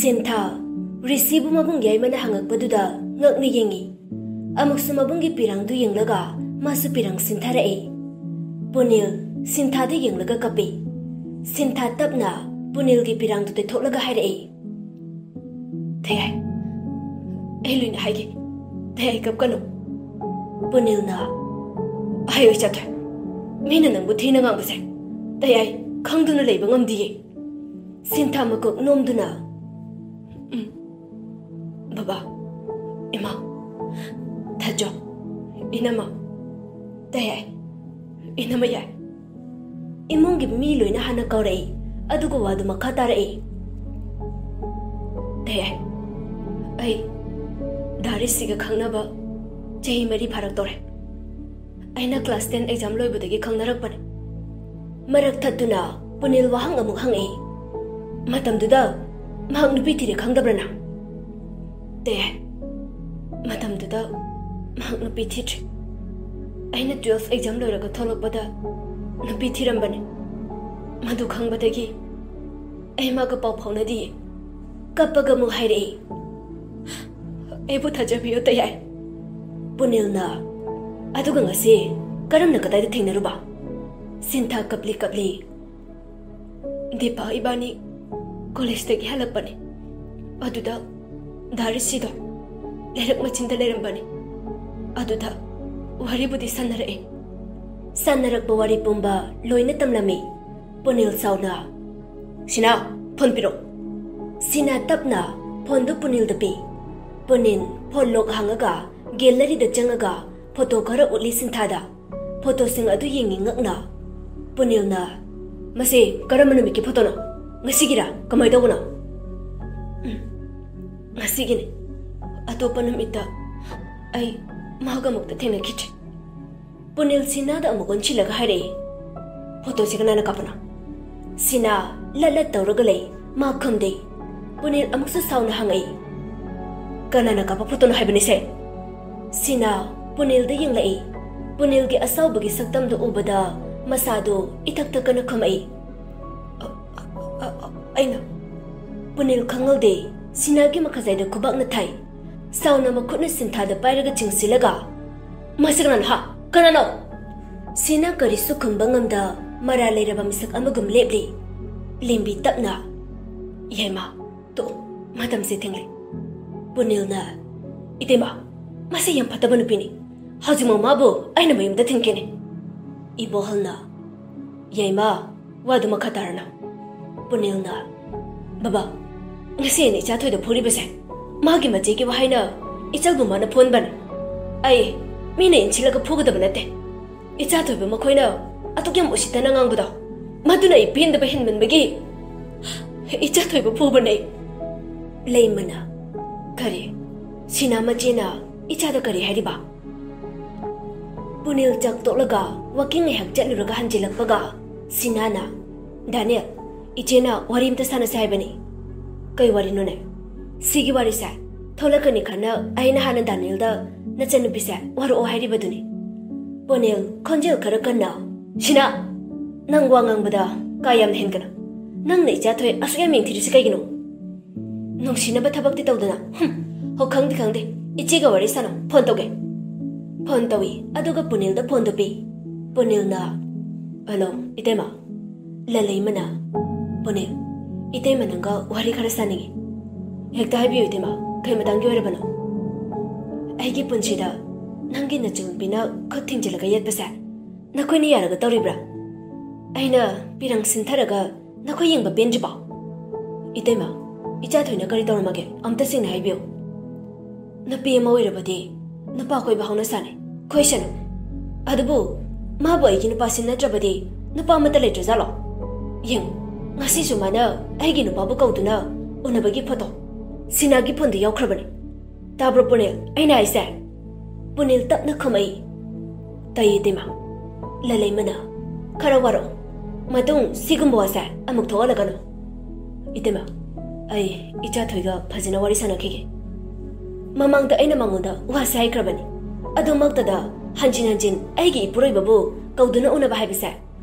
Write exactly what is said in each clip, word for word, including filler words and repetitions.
ꯁꯤꯟꯊꯥ, ꯔꯤꯁꯤꯕꯨ ꯃꯕꯨꯡ ꯌꯥꯏꯃꯅ ꯍꯪꯉꯛꯄꯗꯨꯗ ꯉꯛꯅ ꯌꯦꯡꯉꯤ꯫ ꯑꯃꯨꯛꯁꯨ ꯃꯕꯨꯡꯒꯤ ꯄꯤꯔꯥꯡꯗꯨ ꯌꯦꯡꯂꯒ ꯃꯥꯁꯨ ꯄꯤꯔꯥꯡ ꯁꯤꯟꯊꯔꯛꯏ꯫ ꯄꯨꯅꯤꯜ ꯁꯤꯟꯊꯥꯗ ꯌꯦꯡꯂꯒ ꯀꯞꯄꯤ꯫ ꯁꯤꯟꯊꯥ ꯇꯞꯅ ꯄꯨꯅꯤꯜꯒꯤ ꯄꯤꯔꯥꯡꯗꯨ ꯇꯩꯊꯣꯛꯂꯒ ꯍꯥꯏꯔꯛꯏ, "ꯇꯌꯥꯏ, ꯑꯩ ꯂꯣꯏꯅ ꯍꯥꯏꯒꯦ꯫ ꯇꯌꯥꯏ, ꯀꯞꯀꯅꯨ꯫" ꯄꯨꯅꯤꯜꯅ, "ꯍꯥꯏꯌꯣ ꯏꯆꯥꯊꯣꯏ, ꯃꯤꯅ ꯅꯪꯕꯨ ꯊꯤꯅ ꯉꯥꯡꯕꯁꯦ ꯇꯌꯥꯏ ꯈꯪꯗꯨꯅ ꯂꯩꯕ ꯉꯝꯗꯤꯌꯦ꯫" ꯁꯤꯟꯊꯥ ꯃꯀꯣꯛ ꯅꯣꯝꯗꯨꯅ, "ꯎꯝ, ꯕꯕꯥ, ꯏꯃꯥ, ꯊꯥꯖꯣ, ꯏꯅꯝꯃ, ꯇꯌꯥꯏ, ꯏꯅꯝꯃ ꯌꯥꯏ꯫" ꯏꯃꯨꯡꯒꯤ ꯃꯤ ꯂꯣꯏꯅ ꯍꯥꯟꯅ ꯀꯧꯔꯛꯏ, ꯑꯗꯨꯒ ꯋꯥꯗꯨ ꯃꯈꯥ ꯇꯥꯔꯛꯏ꯫ "ꯇꯌꯥꯏ, ꯑꯩ ꯗꯥ ꯔꯤꯁꯤꯒ ꯈꯪꯅꯕ ꯆꯍꯤ ꯃꯔꯤ ꯐꯥꯔꯛꯇꯧꯔꯦ꯫ ꯑꯩꯅ class ten exam ꯂꯣꯏꯕꯗꯒꯤ ꯈꯪꯅꯔꯛꯄꯅꯦ꯫" ꯃꯔꯛ ꯊꯠꯇꯨꯅ ꯄꯨꯅꯤꯜ ꯋꯥꯍꯪ ꯑꯃꯨꯛ ꯍꯪꯉꯛꯏ, "ꯃꯇꯝꯗꯨꯗ ꯃꯍꯥꯛ ꯅꯨꯄꯤ ꯊꯤꯔꯦ ꯈꯪꯗꯕ꯭ꯔꯥ ꯅꯪ?" "ꯇꯌꯥꯏ, ꯃꯇꯝꯗꯨꯗ ꯃꯍꯥꯛ ꯅꯨꯄꯤ ꯊꯤꯗ꯭ꯔꯤ꯫ ꯑꯩꯅ twelve exam ꯂꯣꯏꯔꯒ ꯊꯣꯛꯂꯛꯄꯗ ꯅꯨꯄꯤ ꯊꯤꯔꯝꯕꯅꯦ꯫ ꯃꯗꯨ ꯈꯪꯕꯗꯒꯤ ꯑꯩ ꯃꯥꯒ ꯄꯥꯎ ꯐꯥꯎꯅꯗꯤꯌꯦ꯫" ꯀꯞꯄꯒ ꯑꯃꯨꯛ ꯍꯥꯏꯔꯛꯏ, "ꯑꯩꯕꯨ ꯊꯥꯖꯕꯤꯌꯨ ꯇꯌꯥꯏ꯫" ꯄꯨꯅꯤꯜꯅ, "ꯑꯗꯨꯒ ꯉꯁꯤ ꯀꯔꯝꯅ ꯀꯗꯥꯏꯗ ꯊꯦꯡꯅꯔꯨꯕ?" ꯁꯤꯟꯊꯥ ꯀꯞꯂꯤ ꯀꯞꯂꯤ, "ꯗꯤꯄꯥ ꯏꯕꯥꯅꯤ ꯀꯣꯂꯦꯖꯇꯒꯤ ꯍꯜꯂꯛꯄꯅꯦ꯫ ꯑꯗꯨꯗ ꯗꯥ ꯔꯤꯁꯤꯗꯣ ꯂꯩꯔꯛ ꯃꯆꯤꯟꯗ ꯂꯩꯔꯝꯕꯅꯦ꯫ ꯑꯗꯨꯗ ꯋꯥꯔꯤꯕꯨꯗꯤ ꯁꯥꯟꯅꯔꯛꯑꯦ꯫" ꯁꯥꯟꯅꯔꯛꯄ ꯋꯥꯔꯤ ꯄꯨꯝꯕ ꯂꯣꯏꯅ ꯇꯝꯂꯝꯃꯤ꯫ ꯄꯨꯅꯤꯜ ꯁꯥꯎꯅ, "ꯁꯤꯅꯥ, ꯐꯣꯟ ꯄꯤꯔꯛꯑꯣ꯫" ꯁꯤꯅꯥ ꯇꯞꯅ ꯐꯣꯟꯗꯨ ꯄꯨꯅꯤꯜꯗ ꯄꯤ꯫ ꯄꯨꯅꯤꯜ ꯐꯣꯟ ꯂꯣꯛ ꯍꯥꯡꯉꯒ ꯒꯦꯂꯔꯤꯗ ꯆꯪꯉꯒ ꯐꯣꯇꯣ ꯈꯔ ꯎꯠꯂꯤ ꯁꯤꯟꯊꯥꯗ꯫ ꯐꯣꯇꯣꯁꯤꯡ ꯑꯗꯨ ꯌꯦꯡꯉꯤ ꯉꯛꯅ꯫ ꯄꯨꯅꯤꯜꯅ, "ꯃꯁꯤ ꯀꯔꯝꯕ ꯅꯨꯃꯤꯠꯀꯤ ꯐꯣꯇꯣꯅꯣ? ꯉꯁꯤꯒꯤꯔꯥ? ꯀꯃꯥꯏ ꯇꯧꯕꯅꯣ?" "ꯎꯝ, ꯉꯁꯤꯒꯤꯅꯤ꯫ ꯑꯇꯣꯞꯄ ꯅꯨꯃꯤꯠꯇ ꯑꯩ ꯃꯥꯒ ꯑꯃꯨꯛꯇ ꯊꯦꯡꯅꯈꯤꯗ꯭ꯔꯤ꯫" ꯄꯨꯅꯤꯜ ꯁꯤꯅꯥꯗ ꯑꯃꯨꯛ ꯑꯣꯟꯁꯤꯜꯂꯒ ꯍꯥꯏꯔꯛꯏ, "ꯐꯣꯇꯣꯁꯤ ꯀꯅꯥꯅ ꯀꯥꯞꯄꯅꯣ?" ꯁꯤꯅꯥ ꯂꯠ ꯂꯠ ꯇꯧꯔꯒ ꯂꯩ, ꯃꯥ ꯈꯨꯝꯗꯦ꯫ ꯄꯨꯅꯤꯜ ꯑꯃꯨꯛꯁꯨ ꯁꯥꯎꯅ ꯍꯪꯉꯛꯏ, "ꯀꯅꯥꯅ ꯀꯥꯞꯄ ꯐꯣꯇꯣꯅꯣ ꯍꯥꯏꯕꯅꯤꯁꯦ?" ꯁꯤꯅꯥ ꯄꯨꯅꯤꯜꯗ ꯌꯦꯡꯂꯛꯏ꯫ ꯄꯨꯅꯤꯜꯒꯤ ꯑꯁꯥꯎꯕꯒꯤ ꯁꯛꯇꯝꯗꯨ ꯎꯕꯗ ꯃꯁꯥꯗꯨ ꯏꯊꯛ ꯊꯛꯀꯅ ꯈꯨꯝꯃꯛꯏ, "ꯑ-, ꯑ-, ꯑ-, ꯑ-, ꯑꯩꯅ꯫" ꯄꯨꯅꯤꯜ ꯈꯪꯍꯧꯗꯦ, ꯁꯤꯅꯥꯒꯤ ꯃꯈꯥꯖꯥꯏꯗ ꯈꯨꯕꯥꯛꯅ ꯊꯥꯏ꯫ ꯁꯥꯎꯅ ꯃꯈꯨꯠꯅ ꯁꯤꯟꯊꯥꯗ ꯄꯥꯏꯔꯒ ꯆꯤꯡꯁꯤꯜꯂꯒ, "ꯃꯁꯤ ꯀꯅꯥꯅꯣ ꯍꯥ? ꯀꯅꯥꯅꯣ?" ꯁꯤꯅꯥ ꯀꯔꯤꯁꯨ ꯈꯨꯝꯕ ꯉꯝꯗ ꯃꯔꯥ ꯂꯩꯔꯕ ꯃꯤꯁꯛ ꯑꯃꯒꯨꯝ ꯂꯦꯞꯂꯤ꯫ ꯂꯦꯝꯕꯤ ꯇꯞꯅ, "ꯌꯥꯏꯃ, ꯇꯣꯛꯑꯣ, ꯃꯇꯝꯁꯦ ꯊꯦꯡꯂꯦ꯫" ꯄꯨꯅꯤꯜꯅ, "ꯏꯇꯩꯃ, ꯃꯁꯤ ꯌꯥꯝ ꯐꯠꯇꯕ ꯅꯨꯄꯤꯅꯤ꯫ ꯍꯧꯖꯤꯛꯃꯛ ꯃꯥꯕꯨ ꯑꯩꯅ ꯃꯌꯨꯝꯗ ꯊꯤꯟꯈꯤꯅꯤ꯫" ꯏꯕꯣꯍꯜꯅ, "ꯌꯥꯏꯃ, ꯋꯥꯗꯨ ꯃꯈꯥ ꯇꯥꯔꯅꯨ꯫" ꯄꯨꯅꯤꯜꯅ, "ꯕꯕꯥ, ꯉꯁꯤ ꯑꯩꯅ ꯏꯆꯥ ꯊꯣꯏꯗ ꯐꯨꯔꯤꯕꯁꯦ ꯃꯥꯒꯤ ꯃꯆꯦꯒꯤ ꯋꯥꯍꯩꯅ ꯏꯆꯜꯕꯨ ꯃꯥꯅ ꯐꯨꯍꯟꯕꯅꯤ꯫ ꯑꯩ ꯃꯤꯅ ꯏꯟꯁꯤꯜꯂꯒ ꯐꯨꯒꯗꯕ ꯅꯠꯇꯦ꯫ ꯏꯆꯥ ꯊꯣꯏꯕ ꯃꯈꯣꯏꯅ ꯑꯗꯨꯛ ꯌꯥꯝ ꯎꯁꯤꯠꯇꯅ ꯉꯥꯡꯕꯗꯣ, ꯃꯗꯨꯅ ꯑꯩ ꯄꯦꯟꯗꯕ ꯍꯦꯟꯃꯟꯕꯒꯤ ꯏꯆꯥ ꯊꯣꯏꯕ ꯐꯨꯕꯅꯦ꯫" ꯂꯩꯃꯅ, "ꯀꯔꯤ? ꯁꯤꯅꯥ ꯃꯆꯦꯅ ꯏꯆꯥꯗ ꯀꯔꯤ ꯍꯥꯏꯔꯤꯕ?" ꯄꯨꯅꯤꯜ ꯆꯥꯛ ꯇꯣꯛꯂꯒ ꯋꯥꯀꯤꯡ ꯉꯥꯏꯍꯥꯛ ꯆꯠꯂꯨꯔꯒ ꯍꯟꯖꯤꯜꯂꯛꯄꯒ ꯁꯤꯅꯥꯅ, "ꯗꯥꯅꯤꯌꯦꯜ, ꯏꯆꯦꯅ ꯋꯥꯔꯤ ꯑꯝꯇ ꯁꯥꯟꯅꯁꯦ ꯍꯥꯏꯕꯅꯤ꯫" "ꯀꯩ ꯋꯥꯔꯤꯅꯣꯅꯦ?" "ꯁꯤꯒꯤ ꯋꯥꯔꯤꯁꯦ ꯊꯣꯛꯂꯛꯀꯅꯤ ꯈꯟꯅ ꯑꯩꯅ ꯍꯥꯟꯅ ꯗꯥꯅꯤꯌꯦꯜꯗ ꯅꯆꯟꯅꯨꯄꯤꯁꯦ ꯋꯥꯔꯛꯑꯣ ꯍꯥꯏꯔꯤꯕꯗꯨꯅꯤ꯫" ꯄꯨꯅꯤꯜ ꯈꯣꯟꯖꯦꯜ ꯈꯔ ꯀꯟꯅ, "ꯁꯤꯅꯥ, ꯅꯪ ꯋꯥ ꯉꯥꯡꯕꯗ ꯀꯥ ꯌꯥꯝꯅ ꯍꯦꯟꯒꯅꯨ꯫ ꯅꯪꯅ ꯏꯆꯥ ꯊꯣꯏ ꯑꯁꯨꯛ ꯌꯥꯝ ꯌꯦꯡꯊꯤꯔꯤꯁꯤ ꯀꯩꯒꯤꯅꯣ? ꯅꯨꯡꯁꯤꯅꯕ ꯊꯕꯛꯇꯤ ꯇꯧꯗꯅ꯫ ꯍꯨꯝ, ꯍꯣ, ꯈꯪꯗꯦ, ꯈꯪꯗꯦ꯫ ꯏꯆꯦꯒ ꯋꯥꯔꯤ ꯁꯥꯟꯅꯧ꯫ ꯐꯣꯟ ꯇꯧꯒꯦ꯫" ꯐꯣꯟ ꯇꯧꯏ, ꯑꯗꯨꯒ ꯄꯨꯅꯤꯜꯗ ꯐꯣꯟꯗꯨ ꯄꯤ꯫ ꯄꯨꯅꯤꯜꯅ, "ꯍꯜꯂꯣ, ꯏꯇꯩꯃ꯫" ꯂꯂꯩꯃꯅ, "ꯄꯨꯅꯤꯜ, ꯏꯇꯩꯃ ꯅꯪꯒ ꯋꯥꯔꯤ ꯈꯔ ꯁꯥꯅꯤꯡꯉꯤ꯫" "ꯍꯦꯛꯇ ꯍꯥꯏꯕꯤꯌꯨ, ꯏꯇꯩꯃ, ꯀꯩ ꯃꯇꯥꯡꯒꯤ ꯑꯣꯏꯔꯕꯅꯣ?" "ꯑꯩꯒꯤ ꯄꯨꯟꯁꯤꯗ ꯅꯪꯒꯤ ꯅꯆꯟꯅꯨꯄꯤꯅ ꯈꯨꯠ ꯊꯤꯡꯖꯤꯜꯂꯒ ꯌꯦꯠꯄꯁꯦ ꯅꯈꯣꯏꯅ ꯌꯥꯔꯒ ꯇꯧꯔꯤꯕ꯭ꯔꯥ? ꯑꯩꯅ ꯄꯤꯔꯪ ꯁꯤꯟꯊꯔꯒ ꯅꯈꯣꯏ ꯌꯦꯡꯕ ꯄꯦꯟꯗ꯭ꯔꯤꯕꯣ? ꯏꯇꯩꯃ, ꯏꯆꯥ ꯊꯣꯏꯅ ꯀꯔꯤ ꯇꯧꯔꯝꯃꯒꯦ? ꯑꯝꯇ ꯁꯦꯡꯅ ꯍꯥꯏꯕꯤꯌꯨ꯫" "ꯅꯨꯄꯤ ꯑꯃ ꯑꯣꯏꯔꯕꯗꯤ ꯅꯨꯄꯥ ꯀꯣꯏꯕ ꯍꯧꯅ ꯁꯥꯅꯤ, ꯀꯣꯏꯁꯅꯨ꯫ ꯑꯗꯨꯕꯨ ꯃꯥꯕꯨ ꯑꯩꯒꯤ ꯅꯨꯄꯥꯁꯤ ꯅꯠꯇ꯭ꯔꯕꯗꯤ ꯅꯨꯄꯥ ꯑꯃꯠꯇ ꯂꯩꯇ꯭ꯔꯖꯥꯠꯂꯣ? ꯌꯦꯡꯉꯨ, ꯉꯁꯤꯁꯨ ꯃꯥꯅ ꯑꯩꯒꯤ ꯅꯨꯄꯥꯕꯨ ꯀꯧꯗꯨꯅ ꯎꯅꯕꯒꯤ ꯐꯣꯇꯣ ꯁꯤꯅꯥꯒꯤ ꯐꯣꯟꯗ ꯌꯥꯎꯈ꯭ꯔꯕꯅꯤ꯫ ꯇꯥꯕ꯭ꯔꯣ ꯄꯨꯅꯤꯜ, ꯑꯩꯅ ꯍꯥꯏꯁꯦ?" ꯄꯨꯅꯤꯜ ꯇꯞꯅ ꯈꯨꯝꯃꯛꯏ꯫ "ꯇꯥꯏꯌꯦ ꯏꯇꯩꯃ꯫" ꯂꯂꯩꯃꯅ, "ꯈꯔ ꯋꯥꯔꯛꯑꯣ꯫ ꯃꯇꯨꯡ ꯁꯤꯒꯨꯝꯕ ꯋꯥꯁꯦ ꯑꯃꯨꯛ ꯊꯣꯛꯍꯜꯂꯛꯀꯅꯨ꯫" "ꯏꯇꯩꯃ, ꯑꯩ ꯏꯆꯥ ꯊꯣꯏꯒ ꯐꯖꯅ ꯋꯥꯔꯤ ꯁꯥꯟꯅꯈꯤꯒꯦ꯫ ꯃꯃꯥꯡꯗ ꯑꯩꯅ ꯃꯉꯣꯟꯗ ꯋꯥꯁꯦ ꯍꯥꯏꯈ꯭ꯔꯕꯅꯤ꯫ ꯑꯗꯨꯃꯛꯇꯗ ꯍꯟꯖꯤꯟ ꯍꯟꯖꯤꯟ ꯑꯩꯒꯤ ꯏꯄꯨꯔꯣꯏꯕꯕꯨ ꯀꯧꯗꯨꯅ ꯎꯅꯕ ꯍꯥꯏꯕꯁꯦ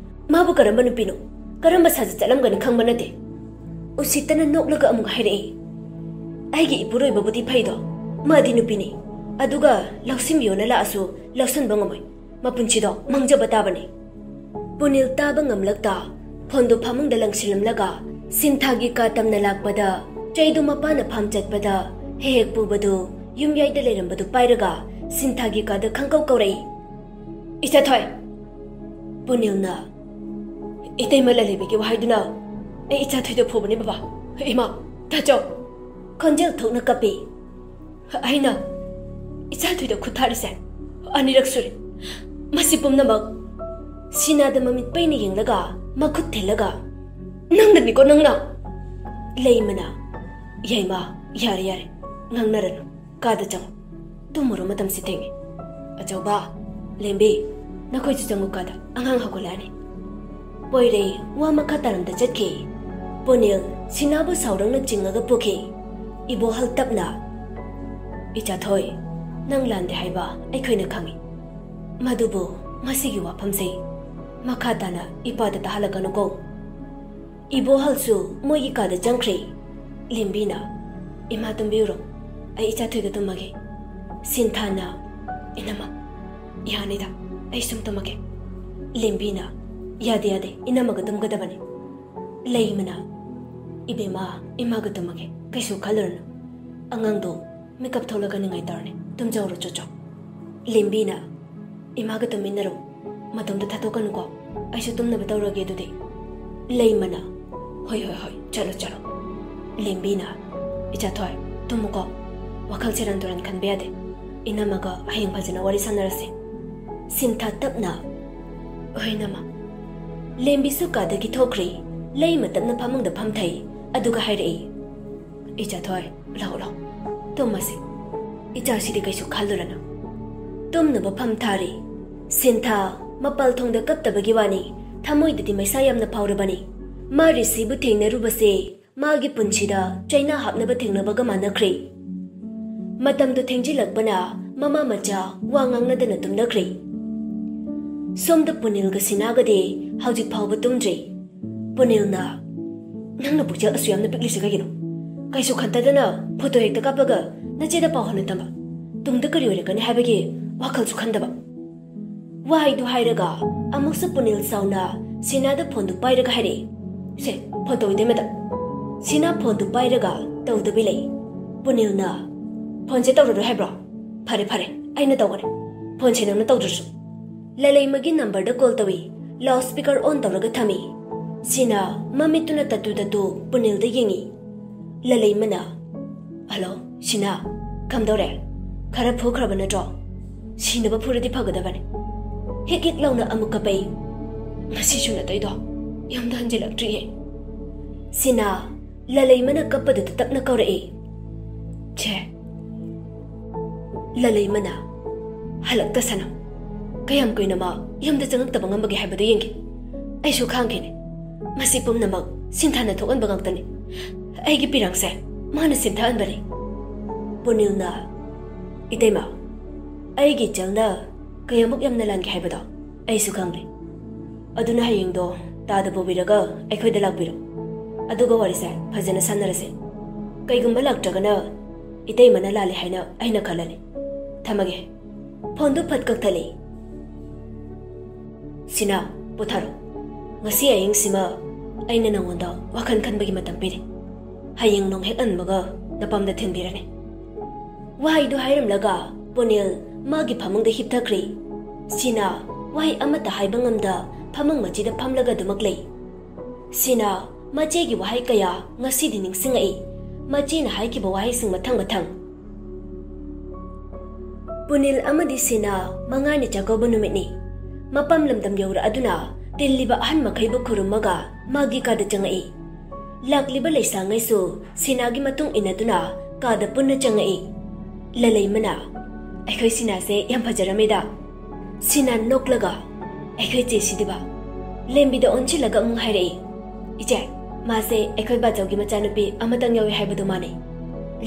ꯃꯥꯕꯨ ꯀꯔꯝꯕ ꯅꯨꯄꯤꯅꯣ, ꯀꯔꯝꯕ ꯁꯥꯖꯠ ꯆꯠꯂꯝꯒꯅꯤ ꯈꯪꯕ ꯅꯠꯇꯦ꯫ ꯎꯁꯤꯠꯇꯅ ꯅꯣꯛꯂꯒ ꯑꯃꯨꯛ ꯍꯥꯏꯔꯛꯏ, "ꯑꯩꯒꯤ ꯏꯄꯨꯔꯣꯏꯕꯕꯨꯗꯤ ꯐꯩꯗꯣ, ꯃꯥꯗꯤ ꯅꯨꯄꯤꯅꯤ, ꯑꯗꯨꯒ ꯂꯧꯁꯤꯟꯕꯤꯌꯣꯅ ꯂꯥꯛꯑꯁꯨ ꯂꯧꯁꯤꯟꯕ ꯉꯝꯃꯣꯏ, ꯃꯄꯨꯟꯁꯤꯗꯣ ꯃꯥꯡꯖꯕ ꯇꯥꯕꯅꯤ꯫" ꯄꯨꯅꯤꯜ ꯇꯥꯕ ꯉꯝꯂꯛꯇ ꯐꯣꯟꯗꯨ ꯐꯃꯨꯡꯗ ꯂꯪꯁꯤꯜꯂꯝꯂꯒ ꯁꯤꯟꯊꯥꯒꯤ ꯀꯥ ꯇꯝꯅ ꯂꯥꯛꯄꯗ, ꯆꯩꯗꯨ ꯃꯄꯥꯅ ꯐꯥꯝ ꯆꯠꯄꯗ ꯍꯦꯛ ꯍꯦꯛ ꯄꯨꯕꯗꯨ ꯌꯨꯝꯌꯥꯏꯗ ꯂꯩꯔꯝꯕꯗꯨ ꯄꯥꯏꯔꯒ ꯁꯤꯟꯊꯥꯒꯤ ꯀꯥꯗ ꯈꯪꯀꯧ ꯀꯧꯔꯛꯏ, "ꯏꯆꯥꯊꯣꯏ!" ꯄꯨꯅꯤꯜꯅ, "ꯏꯇꯩꯃ ꯂꯂꯩꯕꯤꯒꯤ ꯋꯥꯍꯩꯗꯨꯅ ꯑꯩ ꯏꯆꯥꯊꯣꯏꯗ ꯐꯨꯕꯅꯤ ꯕꯕꯥ꯫ ꯏꯃꯥ, ꯇꯥꯆꯧ!" ꯈꯣꯟꯖꯦꯜ ꯊꯣꯛꯅ ꯀꯞꯄꯤ꯫ "ꯑꯩꯅ ꯏꯆꯥꯊꯣꯏꯗ ꯈꯨꯠ ꯊꯥꯔꯤꯁꯦ ꯑꯅꯤꯔꯛ ꯁꯨꯔꯦ꯫ ꯃꯁꯤ ꯄꯨꯝꯅꯃꯛ ꯁꯤꯅꯥꯗ ꯃꯃꯤꯠ ꯄꯩꯅ ꯌꯦꯡꯂꯒ ꯃꯈꯨꯠ ꯊꯤꯜꯂꯒ, ꯅꯪꯅꯅꯤꯀꯣ, ꯅꯪꯅ!" ꯂꯩꯃꯅ, "ꯌꯥꯏꯃ, ꯌꯥꯔꯦ, ꯌꯥꯔꯦ, ꯉꯥꯡꯅꯔꯅꯨ꯫ ꯀꯥꯗ ꯆꯪꯉꯨ꯫ ꯇꯨꯝꯃꯨꯔꯣ, ꯃꯇꯝꯁꯤ ꯊꯦꯡꯉꯦ꯫ ꯑꯆꯧꯕ, ꯂꯦꯝꯕꯤ, ꯅꯈꯣꯏꯁꯨ ꯆꯪꯉꯨ ꯀꯥꯗ, ꯑꯉꯥꯡ ꯍꯧꯒꯠꯂꯛꯑꯅꯤ꯫" ꯄꯣꯏꯔꯩ ꯋꯥ ꯃꯈꯥ ꯇꯥꯔꯝꯗ ꯆꯠꯈꯤ꯫ ꯄꯨꯅꯤꯜ ꯁꯤꯅꯥꯕꯨ ꯁꯥꯎꯔꯪꯅ ꯆꯤꯡꯉꯒ ꯄꯨꯈꯤ꯫ ꯏꯕꯣꯍꯜ ꯇꯞꯅ, "ꯏꯆꯥꯊꯣꯏ, ꯅꯪ ꯂꯥꯟꯗꯦ ꯍꯥꯏꯕ ꯑꯩꯈꯣꯏꯅ ꯈꯪꯏ꯫ ꯃꯗꯨꯕꯨ ꯃꯁꯤꯒꯤ ꯋꯥꯐꯝꯁꯤ ꯃꯈꯥ ꯇꯥꯅ ꯏꯄꯥꯗ ꯇꯥꯍꯜꯂꯛꯀꯅꯨꯀꯣ꯫" ꯏꯕꯣꯍꯜꯁꯨ ꯃꯣꯏꯒꯤ ꯀꯥꯗ ꯆꯪꯈ꯭ꯔꯦ꯫ ꯂꯦꯝꯕꯤꯅ, "ꯏꯃꯥ ꯇꯨꯝꯕꯤꯔꯣ, ꯑꯩ ꯏꯆꯥꯊꯣꯏꯒ ꯇꯨꯝꯃꯒꯦ꯫" ꯁꯤꯟꯊꯥꯅ, "ꯏꯅꯝꯃ, ꯌꯥꯅꯤꯗ, ꯑꯩ ꯁꯨꯝ ꯇꯨꯝꯃꯒꯦ꯫" ꯂꯦꯝꯕꯤꯅ, "ꯌꯥꯗꯦ, ꯌꯥꯗꯦ, ꯏꯅꯝꯃꯒ ꯇꯨꯝꯒꯗꯕꯅꯤ꯫" ꯂꯩꯃꯅ, "ꯏꯕꯦꯝꯃ, ꯏꯃꯥꯒ ꯇꯨꯝꯃꯒꯦ, ꯀꯩꯁꯨ ꯈꯜꯂꯨꯔꯅꯨ꯫ ꯑꯉꯥꯡꯗꯣ ꯃꯤꯀꯞ ꯊꯣꯛꯂꯛꯀꯅꯤꯉꯥꯏ ꯇꯧꯔꯅꯤ, ꯇꯨꯝꯖꯍꯧꯔꯣ, ꯆꯣ ꯆꯣ꯫" ꯂꯦꯝꯕꯤꯅ, "ꯏꯃꯥꯒ ꯇꯨꯝꯃꯤꯟꯅꯔꯣ, ꯃꯇꯣꯝꯇ ꯊꯥꯗꯣꯛꯀꯅꯨꯀꯣ, ꯑꯩꯁꯨ ꯇꯨꯝꯅꯕ ꯇꯧꯔꯒꯦ ꯑꯗꯨꯗꯤ꯫" ꯂꯩꯃꯅ, "ꯍꯣꯏ, ꯍꯣꯏ, ꯍꯣꯏ, ꯆꯠꯂꯣ, ꯆꯠꯂꯣ꯫" ꯂꯦꯝꯕꯤꯅ, "ꯏꯆꯥꯊꯣꯏ, ꯇꯨꯝꯃꯨꯀꯣ, ꯋꯥꯈꯜ ꯁꯦꯔꯥꯟ ꯇꯨꯔꯥꯟ ꯈꯟꯕ ꯌꯥꯗꯦ꯫ ꯏꯅꯝꯃꯒ ꯍꯌꯦꯡ ꯐꯖꯅ ꯋꯥꯔꯤ ꯁꯥꯟꯅꯔꯁꯤ꯫" ꯁꯤꯟꯊꯥ ꯇꯞꯅ, "ꯍꯣꯏ, ꯏꯅꯝꯃ꯫" ꯂꯦꯝꯕꯤꯁꯨ ꯀꯥꯗꯒꯤ ꯊꯣꯛꯈ꯭ꯔꯦ꯫ ꯂꯩꯃ ꯇꯞꯅ ꯐꯃꯨꯡꯗ ꯐꯝꯊꯩ, ꯑꯗꯨꯒ ꯍꯥꯏꯔꯛꯏ, "ꯏꯆꯥꯊꯣꯏ, ꯂꯥꯛꯑꯣ, ꯂꯥꯛꯑꯣ, ꯇꯨꯝꯃꯁꯤ꯫ ꯏꯆꯥꯁꯤꯗꯤ ꯀꯩꯁꯨ ꯈꯜꯂꯨꯔꯅꯨ꯫" ꯇꯨꯝꯅꯕ ꯐꯝ ꯊꯥꯔꯤ꯫ ꯁꯤꯟꯊꯥ ꯃꯄꯥꯜ ꯊꯣꯡꯗ ꯀꯞꯇꯕꯒꯤ ꯋꯥꯅꯤ, ꯊꯃꯣꯏꯗꯗꯤ ꯃꯩꯁꯥ ꯌꯥꯝꯅ ꯐꯥꯎꯔꯕꯅꯤ꯫ ꯃꯥ ꯔꯤꯁꯤꯕꯨ ꯊꯦꯡꯅꯔꯨꯕꯁꯦ ꯃꯥꯒꯤ ꯄꯨꯟꯁꯤꯗ ꯆꯩꯅꯥ ꯍꯥꯞꯅꯕ ꯊꯦꯡꯅꯕꯒ ꯃꯥꯟꯅꯈ꯭ꯔꯦ꯫ ꯃꯇꯝꯗꯨ ꯊꯦꯡꯖꯤꯜꯂꯛꯄꯅ ꯃꯃꯥ ꯃꯆꯥ ꯋꯥ ꯉꯥꯡꯅꯗꯅ ꯇꯨꯝꯅꯈ꯭ꯔꯦ꯫ ꯁꯣꯝꯗ ꯄꯨꯅꯤꯜꯒ ꯁꯤꯅꯥꯒꯗꯤ ꯍꯧꯖꯤꯛ ꯐꯥꯎꯕ ꯇꯨꯝꯗ꯭ꯔꯤ꯫ ꯄꯨꯅꯤꯜꯅ, ꯅꯪꯅ ꯄꯨꯛꯆꯦꯜ ꯑꯁꯨꯛ ꯌꯥꯝꯅ ꯄꯤꯛꯂꯤꯁꯦ ꯀꯩꯒꯤꯅꯣ? ꯀꯩꯁꯨ ꯈꯟꯇꯗꯅ ꯐꯣꯇꯣ ꯍꯦꯛꯇ ꯀꯥꯞꯄꯒ ꯅꯆꯦꯗ ꯄꯥꯎ ꯍꯟꯅ ꯇꯝꯕ꯫ ꯇꯨꯡꯗ ꯀꯔꯤ ꯑꯣꯏꯔꯛꯀꯅꯤ ꯍꯥꯏꯕꯒꯤ ꯋꯥꯈꯜꯁꯨ ꯈꯟꯗꯕ꯫ ꯋꯥꯍꯩꯗꯨ ꯍꯥꯏꯔꯒ ꯑꯃꯨꯛꯁꯨ ꯄꯨꯅꯤꯜ ꯁꯥꯎꯅ ꯁꯤꯅꯥꯗ ꯐꯣꯟꯗꯨ ꯄꯥꯏꯔꯒ ꯍꯥꯏꯔꯛꯏ, "ꯁꯦ, ꯐꯣꯟ ꯇꯧꯏ ꯇꯩꯃꯗ꯫" ꯁꯤꯅꯥ ꯐꯣꯟꯗꯨ ꯄꯥꯏꯔꯒ ꯇꯧꯗꯕꯤ ꯂꯩ꯫ ꯄꯨꯅꯤꯜꯅ, "ꯐꯣꯟꯁꯦ ꯇꯧꯔꯔꯣꯏ ꯍꯥꯏꯕ꯭ꯔꯣ? ꯐꯔꯦ, ꯐꯔꯦ, ꯑꯩꯅ ꯇꯧꯒꯅꯤ꯫ ꯐꯣꯟꯁꯦ ꯅꯪꯅ ꯇꯧꯗ꯭ꯔꯁꯨ꯫" ꯂꯂꯩꯃꯒꯤ ꯅꯝꯕꯔꯗ ꯀꯣꯜ ꯇꯧꯏ꯫ ꯂꯥꯎꯗ ꯁ꯭ꯄꯤꯀꯔ ꯑꯣꯟ ꯇꯧꯔꯒ ꯊꯝꯃꯤ꯫ ꯁꯤꯅꯥ ꯃꯃꯤꯠꯇꯨꯅ ꯇꯠꯇꯨ ꯇꯠꯇꯨ ꯄꯨꯅꯤꯜꯗ ꯌꯦꯡꯏ꯫ ꯂꯂꯩꯃꯅ, "ꯍꯜꯂꯣ, ꯁꯤꯅꯥ, ꯀꯝꯗꯧꯔꯦ? ꯈꯔ ꯐꯨꯈ꯭ꯔꯕ ꯅꯠꯇ꯭ꯔꯣ? ꯁꯤꯅꯕ ꯐꯨꯔꯗꯤ ꯐꯒꯗꯕꯅꯤ꯫" ꯍꯤꯛ ꯍꯤꯛ ꯂꯥꯎꯅ ꯑꯃꯨꯛ ꯀꯞꯄꯩ꯫ "ꯉꯁꯤꯁꯨ ꯅꯇꯩꯗꯣ ꯌꯨꯝꯗ ꯍꯟꯖꯤꯜꯂꯛꯇ꯭ꯔꯤꯌꯦ꯫" ꯁꯤꯅꯥ ꯂꯂꯩꯃꯅ ꯀꯞꯄꯗꯨꯗ ꯇꯞꯅ ꯀꯧꯔꯛꯏ꯫ "ꯁꯦ, ꯂꯂꯩꯃꯅ ꯍꯜꯂꯛꯇꯁꯅꯨ꯫ ꯀꯌꯥꯝ ꯀꯨꯏꯅ ꯃꯥ ꯌꯨꯝꯗ ꯆꯪꯉꯛꯇꯕ ꯉꯝꯕꯒꯦ ꯍꯥꯏꯕꯗꯨ ꯌꯦꯡꯒꯦ꯫ ꯑꯩꯁꯨ ꯈꯥꯡꯈꯤꯅꯤ꯫ ꯃꯁꯤ ꯄꯨꯝꯅꯃꯛ ꯁꯤꯟꯊꯥꯅ ꯊꯣꯛꯍꯟꯕ ꯉꯥꯛꯇꯅꯤ꯫ ꯑꯩꯒꯤ ꯄꯤꯔꯥꯡꯁꯦ ꯃꯥꯅ ꯁꯤꯟꯊꯍꯟꯕꯅꯤ꯫" ꯄꯨꯅꯤꯜꯅ, "ꯏꯇꯩꯃ, ꯑꯩꯒꯤ ꯏꯆꯜꯅ ꯀꯌꯥꯃꯨꯛ ꯌꯥꯝꯅ ꯂꯥꯟꯒꯦ ꯍꯥꯏꯕꯗꯣ ꯑꯩꯁꯨ ꯈꯪꯂꯦ꯫ ꯑꯗꯨꯅ ꯍꯌꯦꯡꯗꯣ ꯇꯥꯗ ꯄꯨꯕꯤꯔꯒ ꯑꯩꯈꯣꯏꯗ ꯂꯥꯛꯄꯤꯔꯣ꯫ ꯑꯗꯨꯒ ꯋꯥꯔꯤꯁꯦ ꯐꯖꯅ ꯁꯥꯟꯅꯔꯁꯦ꯫ ꯀꯩꯒꯨꯝꯕ ꯂꯥꯛꯇ꯭ꯔꯒꯅ ꯏꯇꯩꯃꯅ ꯂꯥꯜꯂꯦ ꯍꯥꯏꯅ ꯑꯩꯅ ꯈꯜꯂꯅꯤ꯫ ꯊꯝꯃꯒꯦ꯫" ꯐꯣꯟꯗꯨ ꯐꯠ ꯀꯛꯊꯠꯂꯤ꯫ "ꯁꯤꯅꯥ, ꯄꯣꯊꯥꯔꯣ꯫ ꯉꯁꯤ ꯑꯍꯤꯡꯁꯤꯃ ꯑꯩꯅ ꯅꯉꯣꯟꯗ ꯋꯥꯈꯜ ꯈꯟꯕꯒꯤ ꯃꯇꯝ ꯄꯤꯔꯤ꯫ ꯍꯌꯦꯡ ꯅꯣꯡ ꯍꯦꯛ ꯉꯟꯕꯒ ꯅꯄꯥꯝꯗ ꯊꯤꯟꯕꯤꯔꯅꯤ꯫" ꯋꯥꯍꯩꯗꯨ ꯍꯥꯏꯔꯝꯂꯒ ꯄꯨꯅꯤꯜ ꯃꯥꯒꯤ ꯐꯃꯨꯡꯗ ꯍꯤꯞꯊꯈ꯭ꯔꯦ꯫ ꯁꯤꯅꯥ ꯋꯥꯍꯩ ꯑꯃꯠꯇ ꯍꯥꯏꯕ ꯉꯝꯗ ꯐꯃꯨꯡ ꯃꯆꯤꯗ ꯐꯝꯂꯒ ꯑꯗꯨꯃꯛ ꯂꯩ꯫ ꯁꯤꯅꯥ ꯃꯆꯦꯒꯤ ꯋꯥꯍꯩ ꯀꯌꯥ ꯉꯁꯤꯗꯤ ꯅꯤꯡꯁꯤꯡꯉꯛꯏ꯫ ꯃꯆꯦꯅ ꯍꯥꯏꯈꯤꯕ ꯋꯥꯍꯩꯁꯤꯡ ꯃꯊꯪ ꯃꯊꯪ꯫ ꯄꯨꯅꯤꯜ ꯑꯃꯗꯤ ꯁꯤꯅꯥ ꯃꯉꯥꯅꯤ ꯆꯥꯛꯀꯧꯕ ꯅꯨꯃꯤꯠꯅꯤ꯫ ꯃꯄꯥꯝ ꯂꯝꯗꯝ ꯌꯧꯔꯛꯑꯗꯨꯅ ꯇꯤꯜꯂꯤꯕ ꯑꯍꯟ ꯃꯈꯩꯕꯨ ꯈꯨꯔꯨꯝꯃꯒ ꯃꯥꯒꯤ ꯀꯥꯗ ꯆꯪꯉꯛꯏ꯫ ꯂꯥꯛꯂꯤꯕ ꯂꯩꯁꯥꯉꯩꯁꯨ ꯁꯤꯅꯥꯒꯤ ꯃꯇꯨꯡ ꯏꯟꯅꯗꯨꯅ ꯀꯥꯗ ꯄꯨꯟꯅ ꯆꯪꯉꯛꯏ꯫ ꯂꯂꯩꯃꯅ, "ꯑꯩꯈꯣꯏ ꯁꯤꯅꯥꯁꯦ ꯌꯥꯝ ꯐꯖꯔꯝꯃꯦꯗ꯫" ꯁꯤꯅꯥ ꯅꯣꯛꯂꯒ, "ꯑꯩꯈꯣꯏ ꯆꯦꯁꯤꯗꯤꯕ?" ꯂꯦꯝꯕꯤꯗ ꯑꯣꯟꯁꯤꯜꯂꯒ ꯑꯃꯨꯛ ꯍꯥꯏꯔꯛꯏ, "ꯏꯆꯦ, ꯃꯥꯁꯦ ꯑꯩꯈꯣꯏ ꯕꯥꯆꯧꯒꯤ ꯃꯆꯥꯅꯨꯄꯤ ꯑꯃꯇꯪ ꯌꯥꯎꯏ ꯍꯥꯏꯕꯗꯨ ꯃꯥꯅꯤ꯫"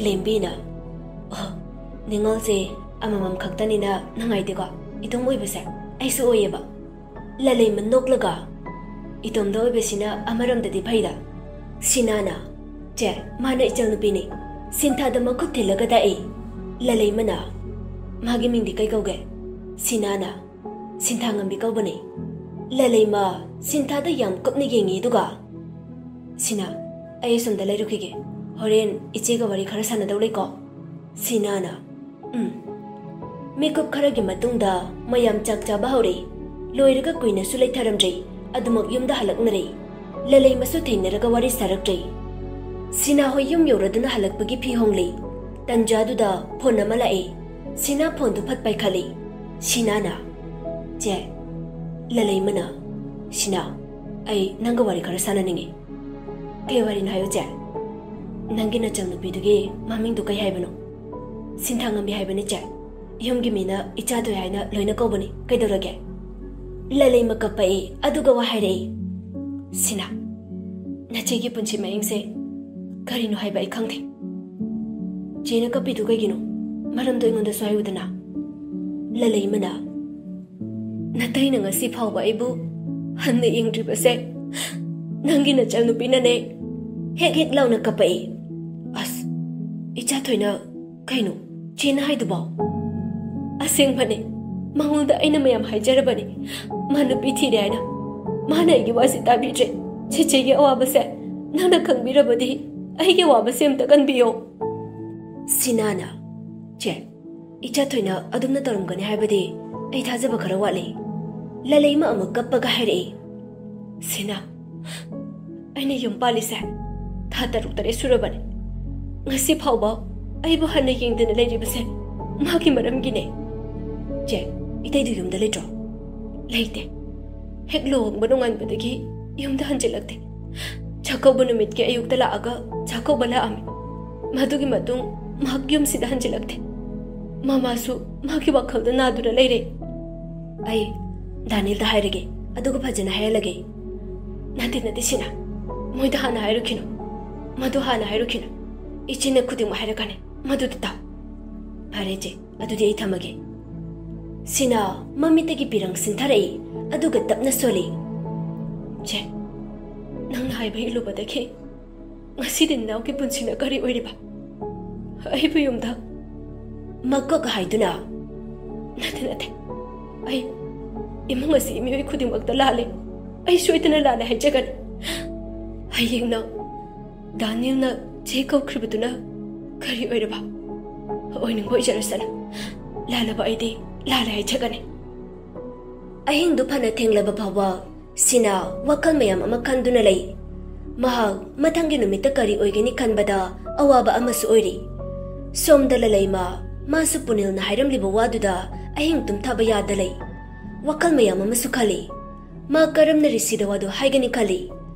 ꯂꯦꯝꯕꯤꯅ, "ꯑꯣ, ꯅꯤꯉꯣꯜꯁꯦ ꯑꯃꯃꯝ ꯈꯛꯇꯅꯤꯅ ꯅꯨꯡꯉꯥꯏꯇꯦꯀꯣ, ꯏꯇꯣꯝ ꯑꯣꯏꯕꯁꯦ꯫ ꯑꯩꯁꯨ ꯑꯣꯏꯌꯦꯕ꯫" ꯂꯂꯩꯃ ꯅꯣꯛꯂꯒ, "ꯏꯇꯣꯝꯗ ꯑꯣꯏꯕꯁꯤꯅ ꯑꯃꯔꯣꯝꯗꯗꯤ ꯐꯩꯗ꯫ ꯁꯤꯅꯥꯅ, "ꯆꯦ, ꯃꯥꯅ ꯏꯆꯜꯅꯨꯄꯤꯅꯤ꯫ ꯁꯤꯟꯊꯥꯗ ꯃꯈꯨꯠ ꯊꯤꯜꯂꯒ ꯇꯥꯛꯏ꯫" ꯂꯂꯩꯃꯅ, "ꯃꯥꯒꯤ ꯃꯤꯡꯗꯤ ꯀꯩ ꯀꯧꯒꯦ?" ꯁꯤꯅꯥꯅ, "ꯁꯤꯟꯊꯥꯉꯝꯕꯤ ꯀꯧꯕꯅꯤ꯫" ꯂꯂꯩꯃ ꯁꯤꯟꯊꯥꯗ ꯌꯥꯝ ꯀꯨꯞꯅ ꯌꯦꯡꯉꯤ, ꯑꯗꯨꯒ, "ꯁꯤꯅꯥ, ꯑꯩ ꯑꯁꯣꯝꯗ ꯂꯩꯔꯨꯈꯤꯒꯦ꯫ ꯍꯣꯔꯦꯟ ꯏꯆꯦꯒ ꯋꯥꯔꯤ ꯈꯔ ꯁꯥꯟꯅꯗꯧ ꯂꯩꯀꯣ꯫" ꯁꯤꯅꯥꯅ, "ꯎꯝ꯫" ꯃꯤꯀꯨꯞ ꯈꯔꯒꯤ ꯃꯇꯨꯡꯗ ꯃꯌꯥꯝ ꯆꯥꯛ ꯆꯥꯕ ꯍꯧꯔꯦ꯫ ꯂꯣꯏꯔꯒ ꯀꯨꯏꯅꯁꯨ ꯂꯩꯊꯔꯝꯗ꯭ꯔꯦ꯫ ꯑꯗꯨꯃꯛ ꯌꯨꯝꯗ ꯍꯜꯂꯛꯅꯔꯦ꯫ ꯂꯂꯩꯃꯁꯨ ꯊꯦꯡꯅꯔꯒ ꯋꯥꯔꯤ ꯁꯥꯔꯛꯇ꯭ꯔꯦ꯫ ꯁꯤꯅꯥ ꯍꯣꯏ ꯌꯨꯝ ꯌꯧꯔꯗꯨꯅ ꯍꯜꯂꯛꯄꯒꯤ ꯐꯤ ꯍꯣꯡꯂꯤ꯫ ꯇꯟꯖꯥꯗꯨꯗ ꯐꯣꯟ ꯑꯃ ꯂꯥꯛꯑꯦ꯫ ꯁꯤꯅꯥ ꯐꯣꯟꯗꯨ ꯐꯠ ꯄꯥꯏꯈꯠꯂꯤ꯫ ꯁꯤꯅꯥꯅ, "ꯆꯦ, ꯂꯂꯩꯃꯅ, ꯁꯤꯅꯥ, ꯑꯩ ꯅꯪꯒ ꯋꯥꯔꯤ ꯈꯔ ꯁꯥꯟꯅꯅꯤꯡꯉꯤ꯫" "ꯀꯩ ꯋꯥꯔꯤꯅꯣ ꯍꯥꯏꯌꯨ, ꯆꯦ?" "ꯅꯪꯒꯤ ꯅꯆꯜꯅꯨꯄꯤꯗꯨꯒꯤ ꯃꯃꯤꯡꯗꯨ ꯀꯩ ꯍꯥꯏꯕꯅꯣ?" "ꯁꯤꯟꯊꯥꯉꯝꯕꯤ ꯍꯥꯏꯕꯅꯤ, ꯆꯦ꯫ ꯌꯨꯝꯒꯤ ꯃꯤꯅ ꯏꯆꯥꯊꯣꯏ ꯍꯥꯏꯅ ꯂꯣꯏꯅ ꯀꯧꯕꯅꯤ꯫ ꯀꯩꯗꯧꯔꯒꯦ?" ꯂꯂꯩꯃ ꯀꯞꯄꯛꯏ, ꯑꯗꯨꯒ ꯋꯥ ꯍꯥꯏꯔꯛꯏ꯫ "ꯁꯤꯅꯥ, ꯅꯆꯦꯒꯤ ꯄꯨꯟꯁꯤ ꯃꯍꯤꯡꯁꯦ ꯀꯔꯤꯅꯣ ꯍꯥꯏꯕ ꯑꯩ ꯈꯪꯗꯦ꯫ ꯆꯦꯅ ꯀꯞꯄꯤꯗꯨ ꯀꯩꯒꯤꯅꯣ? ꯃꯔꯝꯗꯣ ꯑꯩꯉꯣꯟꯗꯁꯨ ꯍꯥꯏꯌꯨꯗꯅ꯫" ꯂꯂꯩꯃꯅ, "ꯅꯇꯩꯅ ꯉꯁꯤ ꯐꯥꯎꯕ ꯑꯩꯕꯨ ꯍꯟꯅ ꯌꯦꯡꯗ꯭ꯔꯤꯕꯁꯦ ꯅꯪꯒꯤ ꯅꯆꯜꯅꯨꯄꯤꯅꯅꯦ꯫" ꯍꯦꯛ ꯍꯦꯛ ꯂꯥꯎꯅ ꯀꯞꯄꯛꯏ꯫ "ꯑꯁ, ꯏꯆꯥꯊꯣꯏꯅ ꯀꯩꯅꯣ ꯆꯦꯅ ꯍꯥꯏꯗꯨꯕꯣ?" "ꯑꯁꯦꯡꯕꯅꯦ, ꯃꯉꯣꯟꯗ ꯑꯩꯅ ꯃꯌꯥꯝ ꯍꯥꯏꯖꯔꯕꯅꯦ, ꯃꯥ ꯅꯨꯄꯤ ꯊꯤꯔꯦ ꯍꯥꯏꯅ꯫ ꯃꯥꯅ ꯑꯩꯒꯤ ꯋꯥꯁꯤ ꯇꯥꯕꯤꯗ꯭ꯔꯦ꯫ ꯆꯦꯆꯦꯒꯤ ꯑꯋꯥꯕꯁꯦ ꯅꯪꯅ ꯈꯪꯕꯤꯔꯕꯗꯤ ꯑꯩꯒꯤ ꯑꯋꯥꯕꯁꯦ ꯑꯝꯇ ꯀꯟꯕꯤꯌꯣ꯫" ꯁꯤꯅꯥꯅ, "ꯆꯦ, ꯏꯆꯥꯊꯣꯏꯅ ꯑꯗꯨꯝꯅ ꯇꯧꯔꯝꯒꯅꯤ ꯍꯥꯏꯕꯗꯤ ꯑꯩ ꯊꯥꯖꯕ ꯈꯔ ꯋꯥꯠꯂꯤ꯫" ꯂꯂꯩꯃ ꯑꯃꯨꯛ ꯀꯞꯄꯒ ꯍꯥꯏꯔꯛꯏ꯫ "ꯁꯤꯅꯥ, ꯑꯩꯅ ꯌꯨꯝ ꯄꯥꯜꯂꯤꯁꯦ ꯊꯥ ꯇꯔꯨꯛ ꯇꯔꯦꯠ ꯁꯨꯔꯕꯅꯤ꯫ ꯉꯁꯤ ꯐꯥꯎꯕ ꯑꯩꯕꯨ ꯍꯟꯅ ꯌꯦꯡꯗꯅ ꯂꯩꯔꯤꯕꯁꯦ ꯃꯥꯒꯤ ꯃꯔꯝꯒꯤꯅꯦ꯫" "ꯆꯦ, ꯏꯇꯩꯗꯨ ꯌꯨꯝꯗ ꯂꯩꯇ꯭ꯔꯣ?" "ꯂꯩꯇꯦ꯫ ꯍꯦꯛ ꯂꯨꯍꯣꯡꯕ ꯅꯣꯡꯉꯥꯟꯕꯗꯒꯤ ꯌꯨꯝꯗ ꯍꯟꯖꯤꯜꯂꯛꯇꯦ꯫ ꯆꯥꯛꯀꯧꯕ ꯅꯨꯃꯤꯠꯀꯤ ꯑꯌꯨꯛꯇ ꯂꯥꯛꯑꯒ ꯆꯥꯛꯀꯧꯕ ꯂꯥꯛꯑꯝꯃꯤ꯫ ꯃꯗꯨꯒꯤ ꯃꯇꯨꯡ ꯃꯍꯥꯛ ꯌꯨꯝꯁꯤꯗ ꯍꯟꯖꯤꯜꯂꯛꯇꯦ꯫ ꯃꯃꯥꯁꯨ ꯃꯥꯒꯤ ꯋꯥꯈꯜꯗ ꯅꯥꯗꯨꯅ ꯂꯩꯔꯦ꯫" "ꯑꯩ ꯗꯥꯅꯤꯜꯗ ꯍꯥꯏꯔꯒꯦ, ꯑꯗꯨꯒ ꯐꯖꯅ ꯍꯥꯏꯍꯜꯂꯒꯦ꯫" "ꯅꯠꯇꯦ, ꯅꯠꯇꯦ, ꯁꯤꯅꯥ, ꯃꯣꯏꯗ ꯍꯥꯟꯅ ꯍꯥꯏꯔꯨꯈꯤꯅꯨ꯫ ꯃꯗꯨ ꯍꯥꯟꯅ ꯍꯥꯏꯔꯨꯈꯤꯅꯨ꯫ ꯏꯆꯦꯅ ꯈꯨꯗꯤꯡꯃꯛ ꯍꯥꯏꯔꯛꯀꯅꯤ꯫ ꯃꯗꯨꯗ ꯇꯥꯎ꯫" "ꯐꯔꯦ ꯆꯦ, ꯑꯗꯨꯗꯤ ꯑꯩ ꯊꯝꯃꯒꯦ꯫" ꯁꯤꯅꯥ ꯃꯃꯤꯠꯇꯒꯤ ꯄꯤꯔꯪ ꯁꯤꯟꯊꯔꯛꯏ, ꯑꯗꯨꯒ ꯇꯞꯅ ꯁꯣꯜꯂꯤ꯫ "ꯆꯦ, ꯅꯪꯅ ꯍꯥꯏꯕ ꯏꯜꯂꯨꯕꯗꯒꯤ ꯉꯁꯤꯗꯤ ꯅꯅꯥꯎꯒꯤ ꯄꯨꯟꯁꯤꯅ ꯀꯔꯤ ꯑꯣꯏꯔꯤꯕ? ꯑꯩꯕꯨ ꯌꯨꯝꯗ ꯃꯀꯣꯛ ꯍꯥꯏꯗꯨꯅ, "ꯅꯠꯇꯦ, ꯅꯠꯇꯦ, ꯑꯩ ꯏꯃꯨꯡ ꯑꯁꯤ ꯃꯤꯑꯣꯏ ꯈꯨꯗꯤꯡꯃꯛꯇ ꯂꯥꯜꯂꯦ, ꯑꯩ ꯁꯣꯏꯗꯅ ꯂꯥꯜꯂꯦ ꯍꯥꯏꯖꯒꯅꯤ꯫ ꯍꯌꯦꯡꯅ ꯗꯥꯅꯤꯌꯦꯜꯅ ꯆꯦ ꯀꯧꯈ꯭ꯔꯤꯕꯗꯨꯅ ꯀꯔꯤ ꯑꯣꯏꯔꯕ? ꯑꯣꯏꯅꯤꯡꯕ ꯑꯣꯏꯖꯔꯁꯅꯨ, ꯂꯥꯜꯂꯕ ꯑꯩꯗꯤ ꯂꯥꯜꯂꯦ ꯍꯥꯏꯖꯒꯅꯤ꯫" ꯑꯍꯤꯡꯗꯨ ꯐꯅ ꯊꯦꯡꯂꯕ ꯐꯥꯎꯕ ꯁꯤꯅꯥ ꯋꯥꯈꯜ ꯃꯌꯥꯝ ꯑꯃ ꯈꯟꯗꯨꯅ ꯂꯩ꯫ ꯃꯍꯥꯛ ꯃꯊꯪꯒꯤ ꯅꯨꯃꯤꯠꯇ ꯀꯔꯤ ꯑꯣꯏꯒꯅꯤ ꯈꯟꯕꯗ ꯑꯋꯥꯕ ꯑꯃꯁꯨ ꯑꯣꯏꯔꯤ꯫ ꯁꯣꯝꯗ ꯂꯂꯩꯃ, ꯃꯥꯁꯨ ꯄꯨꯅꯤꯜꯅ ꯍꯥꯏꯔꯝꯂꯤꯕ ꯋꯥꯗꯨꯗ ꯑꯍꯤꯡ ꯇꯨꯝꯊꯕ ꯌꯥꯗ ꯂꯩ꯫ ꯋꯥꯈꯜ ꯃꯌꯥꯝ ꯑꯃꯁꯨ ꯈꯜꯂꯤ꯫ ꯃꯥ ꯀꯔꯝꯅ ꯔꯤꯁꯤꯗ ꯋꯥꯗꯨ ꯍꯥꯏꯒꯅꯤ ꯈꯜꯂꯤ꯫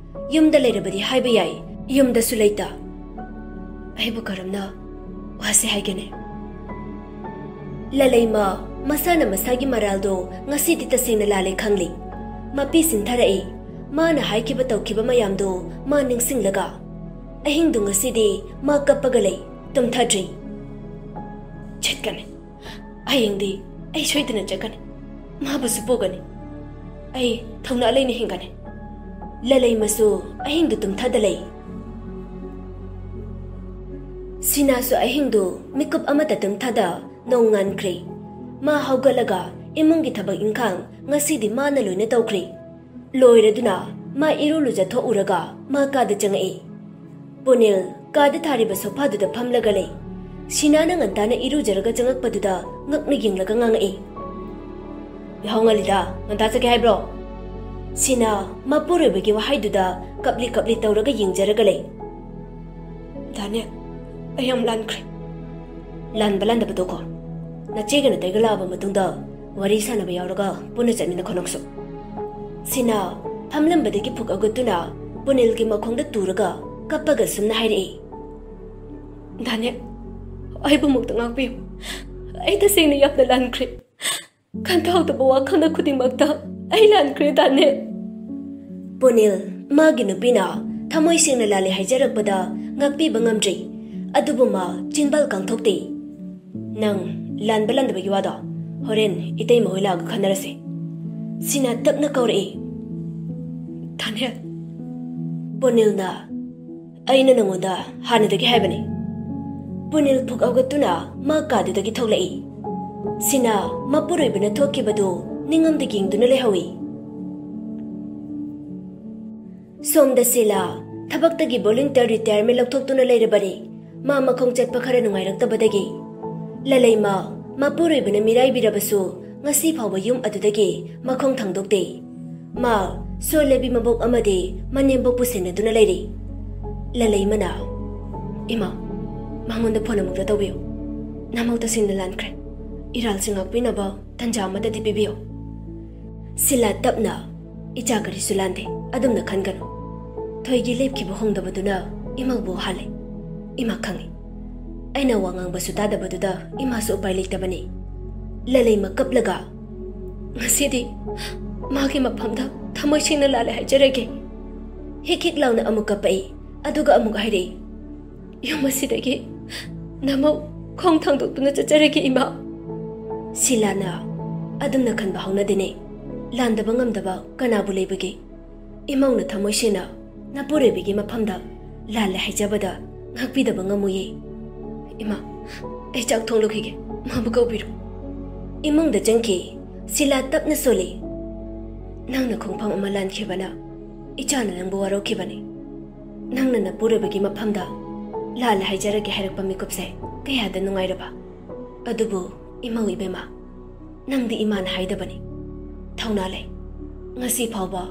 ꯌꯨꯝꯗ ꯂꯩꯔꯕꯗꯤ ꯍꯥꯏꯕ ꯌꯥꯏ, ꯌꯨꯝꯗꯁꯨ ꯂꯩꯇ꯫ ꯑꯩꯕꯨ ꯀꯔꯝꯅ ꯋꯥꯁꯦ ꯍꯥꯏꯒꯅꯤ? ꯂꯂꯩꯃ ꯃꯁꯥꯅ ꯃꯁꯥꯒꯤ ꯃꯔꯥꯜꯗꯣ ꯉꯁꯤꯗꯤ ꯇꯁꯦꯡꯅ ꯂꯥꯜꯂꯦ ꯈꯪꯂꯤ꯫ ꯃꯄꯤ ꯁꯤꯟꯊꯔꯛꯏ꯫ ꯃꯥꯅ ꯍꯥꯏꯈꯤꯕ ꯇꯧꯈꯤꯕ ꯃꯌꯥꯝꯗꯣ ꯃꯥ ꯅꯤꯡꯁꯤꯡꯂꯒ ꯑꯍꯤꯡꯗꯨ ꯉꯁꯤꯗꯤ ꯃꯥ ꯀꯞꯄꯒ ꯂꯩ, ꯇꯨꯝꯊꯗ꯭ꯔꯤ꯫ "ꯆꯠꯀꯅꯤ, ꯍꯌꯦꯡꯗꯤ ꯑꯩ ꯁꯣꯏꯗꯅ ꯆꯠꯀꯅꯤ, ꯃꯥꯕꯨꯁꯨ ꯄꯨꯒꯅꯤ꯫ ꯑꯩ ꯊꯧꯅꯥ ꯂꯩꯅ ꯍꯤꯡꯒꯅꯤ꯫" ꯂꯂꯩꯃꯁꯨ ꯑꯍꯤꯡꯗꯨ ꯇꯨꯝꯊꯗ ꯂꯩ꯫ ꯁꯤꯅꯥꯁꯨ ꯑꯍꯤꯡꯗꯨ ꯃꯤꯀꯨꯞ ꯑꯃꯠꯇ ꯇꯨꯝꯊꯗ ꯅꯣꯡꯉꯥꯟꯈ꯭ꯔꯦ꯫ ꯃꯥ ꯍꯧꯒꯠꯂꯒ ꯏꯃꯨꯡꯒꯤ ꯊꯕꯛ ꯏꯪꯈꯥꯡ ꯉꯁꯤꯗꯤ ꯃꯥꯅ ꯂꯣꯏꯅ ꯇꯧꯈ꯭ꯔꯦ꯫ ꯂꯣꯏꯔꯗꯨꯅ ꯃꯥ ꯏꯔꯨ ꯂꯨꯖꯊꯣꯛꯎꯔꯒ ꯃꯥ ꯀꯥꯗ ꯆꯪꯉꯛꯏ꯫ ꯄꯨꯅꯤꯜ ꯀꯥꯗ ꯊꯥꯔꯤꯕ ꯁꯣꯐꯥꯗꯨꯗ ꯐꯝꯂꯒ ꯂꯩ꯫ ꯁꯤꯅꯥꯅ ꯉꯟꯇꯥꯅ ꯏꯔꯨꯖꯔꯒ ꯆꯪꯉꯛꯄꯗꯨꯗ ꯉꯛꯅ ꯌꯦꯡꯂꯒ ꯉꯥꯡꯉꯛꯏ, "ꯌꯥꯍꯧ ꯉꯜꯂꯤꯗ, ꯉꯟꯇꯥ ꯆꯠꯀꯦ ꯍꯥꯏꯕ꯭ꯔꯣ?" ꯁꯤꯅꯥ ꯃꯄꯨꯔꯣꯏꯕꯒꯤ ꯋꯥꯍꯩꯗꯨꯗ ꯀꯞꯂꯤ ꯀꯞꯂꯤ ꯇꯧꯔꯒ ꯌꯦꯡꯖꯔꯒ ꯂꯩ꯫ "ꯗꯥꯅꯤꯌꯦꯜ, ꯑꯩ ꯌꯥꯝ ꯂꯥꯟꯈ꯭ꯔꯦ꯫" "ꯂꯥꯟꯕ ꯂꯥꯟꯗꯕ ꯇꯣꯛꯈꯣ꯫ ꯅꯆꯦꯒ ꯅꯇꯩꯒ ꯂꯥꯛꯑꯕ ꯃꯇꯨꯡꯗ ꯋꯥꯔꯤ ꯁꯥꯟꯅꯕ ꯌꯥꯎꯔꯒ ꯄꯨꯟꯅ ꯆꯠꯃꯤꯟꯅꯈꯣ ꯅꯪꯁꯨ꯫" ꯁꯤꯅꯥ ꯐꯝꯂꯝꯕꯗꯒꯤ ꯐꯨꯛ ꯍꯧꯒꯠꯇꯨꯅ ꯄꯨꯅꯤꯜꯒꯤ ꯃꯈꯣꯡꯗ ꯇꯨꯔꯒ ꯀꯞꯄꯒ ꯁꯨꯝꯅ ꯍꯥꯏꯔꯛꯏ, "ꯗꯥꯅꯤꯌꯦꯜ, ꯑꯩꯕꯨ ꯑꯃꯨꯛꯇ ꯉꯥꯛꯄꯤꯌꯨ꯫ ꯑꯩ ꯇꯁꯦꯡꯅ ꯌꯥꯝꯅ ꯂꯥꯟꯈ꯭ꯔꯦ꯫ ꯈꯟꯊꯍꯧꯗꯕ ꯋꯥꯈꯜꯅ ꯈꯨꯗꯤꯡꯃꯛꯇ ꯑꯩ ꯂꯥꯟꯈ꯭ꯔꯦ, ꯗꯥꯅꯤꯌꯦꯜ꯫" ꯄꯨꯅꯤꯜ ꯃꯥꯒꯤ ꯅꯨꯄꯤꯅ ꯊꯃꯣꯏ ꯁꯦꯡꯅ ꯂꯥꯜꯂꯦ ꯍꯥꯏꯖꯔꯛꯄꯗ ꯉꯥꯛꯄꯤꯕ ꯉꯝꯗ꯭ꯔꯤ꯫ ꯑꯗꯨꯕꯨ ꯃꯥ ꯆꯤꯟꯕꯥꯜ ꯀꯥꯡꯊꯣꯛꯇꯦ꯫ "ꯅꯪ ꯂꯥꯟꯕ ꯂꯥꯟꯗꯕꯒꯤ ꯋꯥꯗꯣ ꯍꯣꯔꯦꯟ ꯏꯇꯩꯃ ꯍꯣꯏ ꯂꯥꯛꯑꯒ ꯈꯟꯅꯔꯁꯦ꯫" ꯁꯤꯅꯥ ꯇꯞꯅ ꯀꯧꯔꯛꯏ, "ꯗꯥꯅꯤꯌꯦꯜ꯫" ꯄꯨꯅꯤꯜꯅ, ꯑꯩꯅ ꯅꯉꯣꯟꯗ ꯍꯥꯟꯅꯗꯒꯤ ꯍꯥꯏꯕꯅꯤ꯫ ꯄꯨꯅꯤꯜ ꯐꯨꯛ ꯍꯧꯒꯠꯇꯨꯅ ꯃꯥ ꯀꯥꯗꯨꯗꯒꯤ ꯊꯣꯛꯂꯛꯏ꯫ ꯁꯤꯅ ꯃꯄꯨꯔꯣꯏꯕꯅ ꯊꯣꯛꯈꯤꯕꯗꯨ ꯅꯤꯡꯉꯝꯗ ꯌꯦꯡꯗꯨꯅ ꯂꯩꯍꯧꯏ꯫ ꯁꯣꯝꯗ ꯁꯤꯂꯥ ꯊꯕꯛꯇꯒꯤ ꯚꯣꯂꯨꯟꯇꯤꯌꯔ ꯔꯤꯇꯥꯌꯔꯃꯦꯟ ꯂꯧꯊꯣꯛꯇꯨꯅ ꯂꯩꯔꯕꯅꯤ꯫ ꯃꯥ ꯃꯈꯣꯡ ꯆꯠꯄ ꯈꯔ ꯅꯨꯡꯉꯥꯏꯔꯛꯇꯕꯗꯒꯤ꯫ ꯂꯂꯩꯃ ꯃꯄꯨꯔꯣꯏꯕꯅ ꯃꯤꯔꯥꯏꯕꯤꯔꯕꯁꯨ ꯉꯁꯤ ꯐꯥꯎꯕ ꯌꯨꯝ ꯑꯗꯨꯗꯒꯤ ꯃꯈꯣꯡ ꯊꯥꯡꯗꯣꯛꯇꯦ꯫ ꯃꯥ ꯁꯣꯂꯦꯕꯤ ꯃꯕꯣꯛ ꯑꯃꯗꯤ ꯃꯅꯦꯝꯕꯣꯛꯄꯨ ꯁꯦꯟꯅꯗꯨꯅ ꯂꯩꯔꯤ꯫ ꯂꯂꯩꯃꯅ, "ꯏꯃꯥ, ꯃꯉꯣꯟꯗ ꯐꯣꯟ ꯑꯃꯨꯛꯇ ꯇꯧꯕꯤꯌꯨ꯫ ꯅꯃꯧ ꯇꯁꯦꯡꯅ ꯂꯥꯟꯈ꯭ꯔꯦ꯫ ꯏꯔꯥꯜꯁꯤ ꯉꯥꯛꯄꯤꯅꯕ ꯇꯟꯖꯥ ꯑꯃꯠꯇꯗꯤ ꯄꯤꯕꯤꯌꯨ꯫" ꯁꯤꯂꯥ ꯇꯞꯅ, "ꯏꯆꯥ ꯀꯔꯤꯁꯨ ꯂꯥꯟꯗꯦ, ꯑꯗꯨꯝꯅ ꯈꯟꯒꯅꯨ꯫ ꯊꯣꯏꯒꯤ ꯂꯦꯞꯈꯤꯕ ꯍꯣꯡꯗꯕꯗꯨꯅ ꯏꯃꯧꯕꯨ ꯍꯥꯜꯂꯦ꯫ ꯏꯃꯥ ꯈꯪꯏ꯫ ꯑꯩꯅ ꯋꯥ ꯉꯥꯡꯕꯁꯨ ꯇꯥꯗꯕꯗꯨꯗ ꯏꯃꯥꯁꯨ ꯎꯄꯥꯏ ꯂꯩꯇꯕꯅꯤ꯫" ꯂꯂꯩꯃ ꯀꯞꯂꯒ, "ꯉꯁꯤꯗꯤ ꯃꯥꯒꯤ ꯃꯐꯝꯗ ꯊꯃꯣꯏ ꯁꯦꯡꯅ ꯂꯥꯜꯂꯦ ꯍꯥꯏꯖꯔꯒꯦ꯫" ꯍꯤꯛ ꯍꯤꯛ ꯂꯥꯎꯅ ꯑꯃꯨꯛ ꯀꯞꯄꯛꯏ, ꯑꯗꯨꯒ ꯑꯃꯨꯛ ꯍꯥꯏꯔꯛꯏ, "ꯌꯨꯝ ꯑꯁꯤꯗꯒꯤ ꯅꯃꯧ ꯈꯣꯡ ꯊꯥꯡꯗꯣꯛꯇꯨꯅ ꯆꯠꯆꯔꯒꯦ, ꯏꯃꯥ꯫" ꯁꯤꯂꯥꯅ, "ꯑꯗꯨꯝꯅ ꯈꯟꯕ ꯍꯧꯅꯗꯦꯅꯦ꯫ ꯂꯥꯟꯗꯕ ꯉꯝꯗꯕ ꯀꯅꯥꯕꯨ ꯂꯩꯕꯒꯦ? ꯏꯃꯧꯅ ꯊꯃꯣꯏ ꯁꯦꯡꯅ ꯅꯄꯨꯔꯣꯏꯕꯒꯤ ꯃꯐꯝꯗ ꯂꯥꯜꯂꯦ ꯍꯥꯏꯖꯕꯗ ꯉꯥꯛꯄꯤꯗꯕ ꯉꯝꯃꯣꯏꯌꯦ꯫ ꯏꯃꯥ, ꯑꯩ ꯆꯥꯛ ꯊꯣꯡꯂꯨꯈꯤꯒꯦ, ꯃꯥꯕꯨ ꯀꯧꯕꯤꯔꯨ꯫" ꯏꯃꯨꯡꯗ ꯆꯪꯈꯤ꯫ ꯁꯤꯂꯥ ꯇꯞꯅ ꯁꯣꯜꯂꯤ, "ꯅꯪꯅ ꯈꯣꯡꯐꯝ ꯑꯃ ꯂꯥꯟꯈꯤꯕꯅ ꯏꯆꯥꯅ ꯅꯪꯕꯨ ꯋꯥꯔꯧꯈꯤꯕꯅꯤ꯫ ꯅꯪꯅ ꯅꯄꯨꯔꯣꯏꯕꯒꯤ ꯃꯐꯝꯗ ꯂꯥꯜꯂꯦ ꯍꯥꯏꯖꯔꯒꯦ ꯍꯥꯏꯔꯛꯄ ꯃꯤꯀꯨꯞꯁꯦ ꯀꯌꯥꯗ ꯅꯨꯡꯉꯥꯏꯔꯕ꯫ ꯑꯗꯨꯕꯨ ꯏꯃꯧ ꯏꯕꯦꯝꯃ, ꯅꯪꯗꯤ ꯏꯃꯥꯅ ꯍꯥꯏꯗꯕꯅꯤ꯫ ꯊꯧꯅꯥ ꯂꯩ꯫ ꯉꯁꯤ ꯐꯥꯎꯕ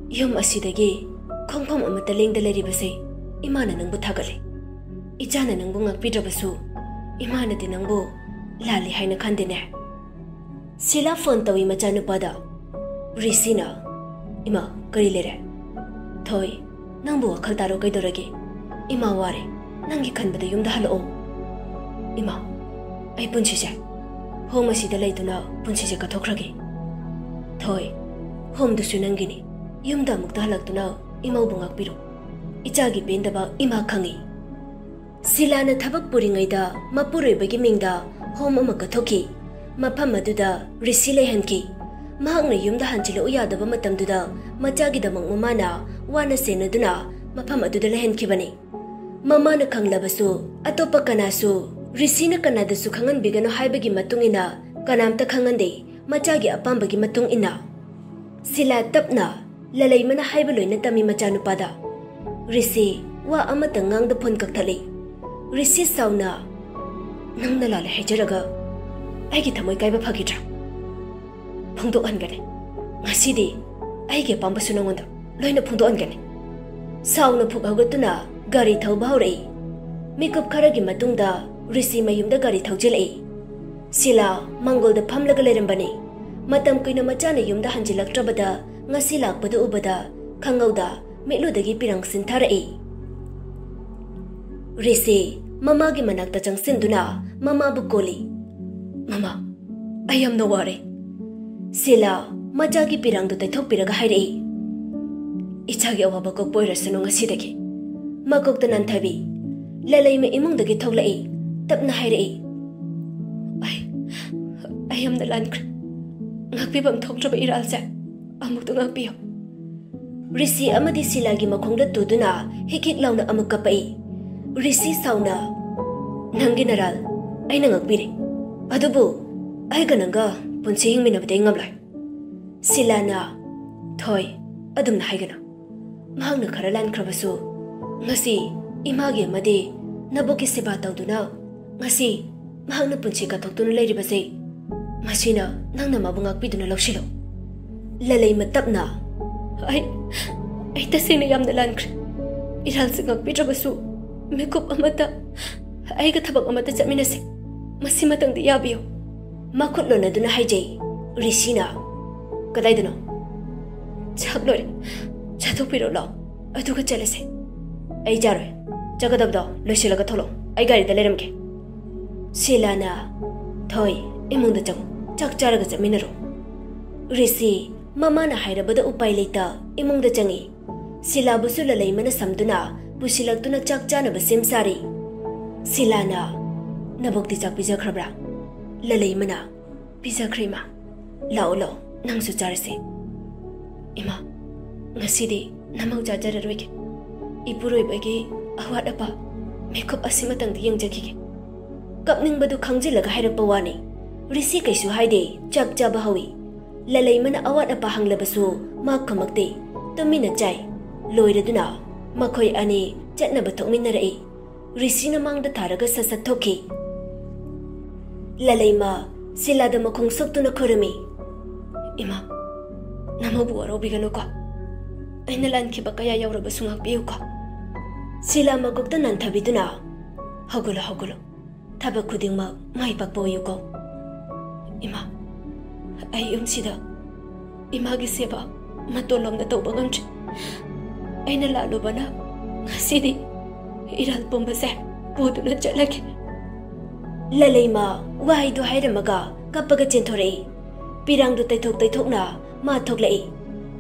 ꯌꯨꯝ ꯑꯁꯤꯗꯒꯤ ꯈꯣꯡꯐꯝ ꯑꯃꯠꯇ ꯂꯦꯡꯗ ꯂꯩꯔꯤꯕꯁꯦ ꯏꯃꯥꯅ ꯅꯪꯕꯨ ꯊꯥꯒꯠꯂꯤ꯫ ꯏꯆꯥꯅ ꯅꯪꯕꯨ ꯉꯥꯛꯄꯤꯗ꯭ꯔꯕꯁꯨ ꯏꯃꯥꯅꯗꯤ ꯅꯪꯕꯨ ꯂꯥꯜꯂꯤ ꯍꯥꯏꯅ ꯈꯟꯗꯦꯅꯦ꯫" ꯁꯤꯂꯥ ꯐꯣꯟ ꯇꯧꯏ ꯃꯆꯥꯅꯨꯄꯥꯗ꯫ ꯔꯤꯁꯤꯅ, "ꯏꯃꯥ, ꯀꯔꯤ ꯂꯩꯔꯦ? ꯊꯣꯏ, ꯅꯪꯕꯨ ꯋꯥꯈꯜ ꯇꯥꯔꯣ, ꯀꯩꯗꯧꯔꯒꯦ? ꯏꯃꯥ ꯋꯥꯔꯦ, ꯅꯪꯒꯤ ꯈꯟꯕꯗ ꯌꯨꯝꯗ ꯍꯜꯂꯛꯑꯣ꯫" "ꯏꯃꯥ, ꯑꯩ ꯄꯨꯟꯁꯤꯁꯦ, ꯍꯣꯝ ꯑꯁꯤꯗ ꯂꯩꯗꯨꯅ ꯄꯨꯟꯁꯤꯁꯦ ꯀꯠꯊꯣꯛꯈ꯭ꯔꯒꯦ꯫ ꯊꯣꯏ, ꯍꯣꯝꯗꯨꯁꯨ ꯅꯪꯒꯤꯅꯤ꯫ ꯌꯨꯝꯗ ꯑꯃꯨꯛꯇ ꯍꯜꯂꯛꯇꯨꯅ ꯏꯃꯧꯕꯨ ꯉꯥꯛꯄꯤꯔꯣ꯫ ꯏꯆꯥꯒꯤ ꯄꯦꯟꯗꯕ ꯏꯃꯥ ꯈꯪꯏ꯫" ꯁꯤꯂꯥꯅ ꯊꯕꯛ ꯄꯨꯔꯤꯉꯩꯗ ꯃꯄꯨꯔꯣꯏꯕꯒꯤ ꯃꯤꯡꯗ ꯍꯣꯝ ꯑꯃ ꯀꯠꯊꯣꯛꯈꯤ꯫ ꯃꯐꯝ ꯑꯗꯨꯗ ꯔꯤꯁꯤ ꯂꯩꯍꯟꯈꯤ꯫ ꯃꯍꯥꯛꯅ ꯌꯨꯝꯗ ꯍꯟꯖꯤꯜꯂꯛꯎ ꯌꯥꯗꯕ ꯃꯇꯝꯗꯨꯗ ꯃꯆꯥꯒꯤꯗꯃꯛ ꯃꯃꯥꯅ ꯋꯥꯅ ꯁꯦꯟꯅꯗꯨꯅ ꯃꯐꯝ ꯑꯗꯨꯗ ꯂꯩꯍꯟꯈꯤꯕꯅꯤ꯫ ꯃꯃꯥꯅ ꯈꯪꯂꯕꯁꯨ ꯑꯇꯣꯞꯄ ꯀꯅꯥꯁꯨ ꯔꯤꯁꯤꯅ ꯀꯅꯥꯗꯁꯨ ꯈꯪꯍꯟꯕꯤꯒꯅꯨ ꯍꯥꯏꯕꯒꯤ ꯃꯇꯨꯡ ꯏꯟꯅ ꯀꯅꯥꯝꯇ ꯈꯪꯍꯟꯗꯦ꯫ ꯃꯆꯥꯒꯤ ꯑꯄꯥꯝꯕꯒꯤ ꯃꯇꯨꯡ ꯏꯟꯅ꯫ ꯁꯤꯂꯥ ꯇꯞꯅ ꯂꯂꯩꯃꯅ ꯍꯥꯏꯕ ꯂꯣꯏꯅ ꯇꯝꯃꯤ ꯃꯆꯥꯅꯨꯄꯥꯗ꯫ ꯔꯤꯁꯤ ꯋꯥ ꯑꯃꯇ ꯉꯥꯡꯗ ꯐꯣꯟ ꯀꯛꯊꯠꯂꯤ꯫ ꯔꯤꯁꯤ ꯁꯥꯎꯅ, "ꯅꯪꯅ ꯂꯥꯜꯂꯦ ꯍꯥꯏꯖꯔꯒ ꯑꯩꯒꯤ ꯊꯃꯣꯏ ꯀꯥꯏꯕ ꯐꯈꯤꯗ꯭ꯔꯥ? ꯐꯣꯡꯗꯣꯛꯍꯟꯒꯅꯤ꯫ ꯉꯁꯤꯗꯤ ꯑꯩꯒꯤ ꯑꯄꯥꯝꯕꯁꯨ ꯅꯉꯣꯟꯗ ꯂꯣꯏꯅ ꯐꯣꯡꯗꯣꯛꯍꯟꯒꯅꯤ꯫" ꯁꯥꯎꯅ ꯐꯨꯛ ꯍꯧꯒꯠꯇꯨꯅ ꯒꯥꯔꯤ ꯊꯧꯕ ꯍꯧꯔꯛꯏ꯫ ꯃꯤꯀꯨꯞ ꯈꯔꯒꯤ ꯃꯇꯨꯡꯗ ꯔꯤꯁꯤ ꯃꯌꯨꯝꯗ ꯒꯥꯔꯤ ꯊꯧꯖꯤꯜꯂꯛꯏ꯫ ꯁꯤꯂꯥ ꯃꯥꯡꯒꯣꯜꯗ ꯐꯝꯂꯒ ꯂꯩꯔꯝꯕꯅꯤ꯫ ꯃꯇꯝ ꯀꯨꯏꯅ ꯃꯆꯥꯅ ꯌꯨꯝꯗ ꯍꯟꯖꯤꯜꯂꯛꯇ꯭ꯔꯕꯗ ꯉꯁꯤ ꯂꯥꯛꯄꯗꯨ ꯎꯕꯗ ꯈꯪꯍꯧꯗ ꯃꯤꯠꯂꯨꯗꯒꯤ ꯄꯤꯔꯪ ꯁꯤꯟꯊꯔꯛꯏ꯫ ꯔꯤꯁꯤ ꯃꯃꯥꯒꯤ ꯃꯅꯥꯛꯇ ꯆꯪꯁꯤꯟꯗꯨꯅ ꯃꯃꯥꯕꯨ ꯀꯣꯜꯂꯤ꯫ "ꯃꯃꯥ, ꯑꯩ ꯌꯥꯝꯅ ꯋꯥꯔꯦ꯫" ꯁꯤꯂꯥ ꯃꯆꯥꯒꯤ ꯄꯤꯔꯥꯡꯗꯨ ꯇꯩꯊꯣꯛꯄꯤꯔꯒ ꯍꯥꯏꯔꯛꯏ꯫ "ꯏꯆꯥꯒꯤ ꯑꯋꯥꯕ ꯀꯣꯛꯄ ꯑꯣꯏꯔꯁꯅꯨ ꯉꯁꯤꯗꯒꯤ꯫" ꯃꯀꯣꯛꯇ ꯅꯥꯟꯊꯕꯤ꯫ ꯂꯂꯩꯃ ꯏꯃꯨꯡꯗꯒꯤ ꯊꯣꯛꯂꯛꯏ꯫ ꯇꯞꯅ ꯍꯥꯏꯔꯛꯏ꯫ "ꯑꯩ, ꯑꯩ ꯌꯥꯝꯅ ꯂꯥꯟꯈ꯭ꯔꯦ꯫ ꯉꯥꯛꯄꯤꯐꯝ ꯊꯣꯛꯇ꯭ꯔꯕ ꯏꯔꯥꯜꯁꯦ ꯑꯃꯨꯛꯇ ꯉꯥꯛꯄꯤꯌꯨ꯫" ꯔꯤꯁꯤ ꯑꯃꯗꯤ ꯁꯤꯂꯥꯒꯤ ꯃꯈꯣꯡꯗ ꯇꯨꯗꯨꯅ ꯍꯤꯛ ꯍꯤꯛ ꯂꯥꯎꯅ ꯑꯃꯨꯛ ꯀꯞꯄꯛꯏ꯫ ꯔꯤꯁꯤ ꯁꯥꯎꯅ, "ꯅꯪꯒꯤ ꯅꯔꯥꯜ ꯑꯩꯅ ꯉꯥꯛꯄꯤꯔꯦ꯫ ꯑꯗꯨꯕꯨ ꯑꯩꯒ ꯅꯪꯒ ꯄꯨꯟꯁꯤ ꯍꯤꯡꯃꯤꯟꯅꯕꯗꯤ ꯑꯩ ꯉꯝꯂꯣꯏ꯫" ꯁꯤꯂꯥꯅ, "ꯊꯣꯏ, ꯑꯗꯨꯝꯅ ꯍꯥꯏꯒꯅꯨ꯫ ꯃꯍꯥꯛꯅ ꯈꯔ ꯂꯥꯟꯈ꯭ꯔꯕꯁꯨ, ꯉꯁꯤ ꯏꯃꯥꯒꯤ ꯑꯃꯗꯤ ꯅꯕꯣꯛꯀꯤ ꯁꯦꯕꯥ ꯇꯧꯗꯨꯅ ꯉꯁꯤ ꯃꯍꯥꯛꯅ ꯄꯨꯟꯁꯤ ꯀꯠꯊꯣꯛꯇꯨꯅ ꯂꯩꯔꯤꯕꯁꯦ, ꯃꯁꯤꯅ ꯅꯪꯅ ꯃꯥꯕꯨ ꯉꯥꯛꯄꯤꯗꯨꯅ ꯂꯧꯁꯤꯜꯂꯨ꯫" ꯂꯂꯩꯃ ꯇꯞꯅ, "ꯑꯩ, ꯑꯩ ꯇꯁꯦꯡꯅ ꯌꯥꯝꯅ ꯂꯥꯟꯈ꯭ꯔꯦ꯫ ꯏꯔꯥꯜꯁꯦ ꯉꯥꯛꯄꯤꯗ꯭ꯔꯕꯁꯨ ꯃꯤꯀꯨꯞ ꯑꯃꯠꯇ ꯑꯩꯒ ꯊꯕꯛ ꯑꯃꯠꯇ ꯆꯠꯃꯤꯟꯅꯁꯦ꯫ ꯃꯁꯤꯃꯇꯪꯗꯤ ꯌꯥꯕꯤꯌꯨ꯫" ꯃꯈꯨꯠ ꯂꯣꯟꯅꯗꯨꯅ ꯍꯥꯏꯖꯩ꯫ ꯔꯤꯁꯤꯅ, "ꯀꯗꯥꯏꯗꯅꯣ?" "ꯆꯥꯛ ꯂꯣꯏꯔꯦ꯫ ꯆꯥꯊꯣꯛꯄꯤꯔꯣ ꯂꯥꯛꯑꯣ꯫ ꯑꯗꯨꯒ ꯆꯠꯂꯁꯦ꯫" "ꯑꯩ ꯆꯥꯔꯣꯏ꯫ ꯆꯠꯀꯗꯕꯗꯣ ꯂꯣꯏꯁꯤꯜꯂꯒ ꯊꯣꯛꯂꯛꯑꯣ꯫ ꯑꯩ ꯒꯥꯔꯤꯗ ꯂꯩꯔꯝꯒꯦ꯫" ꯁꯤꯂꯥꯅ, "ꯊꯣꯏ, ꯏꯃꯨꯡꯗ ꯆꯪꯉꯨ꯫ ꯆꯥꯛ ꯆꯥꯔꯒ ꯆꯠꯃꯤꯟꯅꯔꯣ꯫" ꯔꯤꯁꯤ ꯃꯃꯥꯅ ꯍꯥꯏꯔꯕꯗ ꯎꯄꯥꯏ ꯂꯩꯇ ꯏꯃꯨꯡꯗ ꯆꯪꯉꯤ꯫ ꯁꯤꯂꯥꯕꯨꯁꯨ ꯂꯂꯩꯃꯅ ꯁꯝꯗꯨꯅ ꯄꯨꯁꯤꯜꯂꯛꯇꯨꯅ ꯆꯥꯛ ꯆꯥꯅꯕ ꯁꯦꯝ ꯁꯥꯔꯤ꯫ ꯁꯤꯂꯥꯅ, "ꯅꯕꯣꯛꯇꯤ ꯆꯥꯛ ꯄꯤꯖꯈ꯭ꯔꯕ꯭ꯔꯥ?" ꯂꯂꯩꯃꯅ, "ꯄꯤꯖꯈ꯭ꯔꯦ, ꯏꯃꯥ꯫ ꯂꯥꯛꯑꯣ, ꯂꯥꯛꯑꯣ, ꯅꯪꯁꯨ ꯆꯥꯔꯁꯦ꯫" "ꯏꯃꯥ, ꯉꯁꯤꯗꯤ ꯅꯃꯧ ꯆꯥꯖꯔꯔꯣꯏꯒꯦ꯫ ꯏꯄꯨꯔꯣꯏꯕꯒꯤ ꯑꯋꯥꯠ ꯑꯄꯥ ꯃꯤꯀꯨꯞ ꯑꯁꯤꯃꯇꯪꯗꯤ ꯌꯦꯡꯖꯈꯤꯒꯦ꯫ ꯀꯞꯅꯤꯡꯕꯗꯨ ꯈꯪꯖꯤꯜꯂꯒ ꯍꯥꯏꯔꯛꯄ ꯋꯥꯅꯤ꯫ ꯔꯤꯁꯤ ꯀꯩꯁꯨ ꯍꯥꯏꯗꯦ, ꯆꯥꯛ ꯆꯥꯕ ꯍꯧꯏ꯫ ꯂꯂꯩꯃꯅ ꯑꯋꯥꯠ ꯑꯄꯥ ꯍꯪꯂꯕꯁꯨ ꯃꯥ ꯈꯨꯝꯃꯛꯇꯦ꯫ ꯇꯨꯃꯤꯟꯅ ꯆꯥꯏ꯫ ꯂꯣꯏꯔꯗꯨꯅ ꯃꯈꯣꯏ ꯑꯅꯤ ꯆꯠꯅꯕ ꯊꯣꯛꯃꯤꯟꯅꯔꯛꯏ꯫ ꯔꯤꯁꯤꯅ ꯃꯥꯡꯗ ꯊꯥꯔꯒ ꯁꯠ ꯁꯠ ꯊꯣꯛꯈꯤ꯫ ꯂꯂꯩꯃ ꯁꯤꯂꯥꯗ ꯃꯈꯣꯡ ꯁꯣꯛꯇꯨꯅ ꯈꯨꯔꯨꯝꯃꯤ꯫ "ꯏꯃꯥ, ꯅꯃꯧꯕꯨ ꯋꯥꯔꯧꯕꯤꯒꯅꯨꯀꯣ꯫ ꯑꯩꯅ ꯂꯥꯟꯈꯤꯕ ꯀꯌꯥ ꯌꯧꯔꯕꯁꯨ ꯉꯥꯛꯄꯤꯌꯨꯀꯣ꯫" ꯁꯤꯂꯥ ꯃꯀꯣꯛꯇ ꯅꯟꯊꯕꯤꯗꯨꯅ, "ꯍꯧꯒꯠꯂꯣ, ꯍꯧꯒꯠꯂꯣ꯫ ꯊꯕꯛ ꯈꯨꯗꯤꯡꯃꯛ ꯃꯥꯏ ꯄꯥꯛꯄ ꯑꯣꯏꯌꯨꯀꯣ꯫" "ꯏꯃꯥ, ꯑꯩ ꯌꯨꯝꯁꯤꯗ ꯏꯃꯥꯒꯤ ꯁꯦꯕꯥ ꯃꯇꯣꯟꯂꯣꯝꯗ ꯇꯧꯕ ꯉꯝꯗ꯭ꯔꯦ꯫ ꯑꯩꯅ ꯂꯥꯜꯂꯨꯕꯅ ꯉꯁꯤꯗꯤ ꯏꯔꯥꯜ ꯄꯨꯝꯕꯁꯦ ꯄꯨꯗꯨꯅ ꯆꯠꯂꯒꯦ꯫" ꯂꯂꯩꯃ ꯋꯥꯍꯩꯗꯨ ꯍꯥꯏꯔꯝꯃꯒ ꯀꯞꯄꯒ ꯆꯦꯟꯊꯣꯔꯛꯏ꯫ ꯄꯤꯔꯥꯡꯗꯨ ꯇꯩꯊꯣꯛ ꯇꯩꯊꯣꯛꯅ ꯃꯥ ꯊꯣꯛꯂꯛꯏ꯫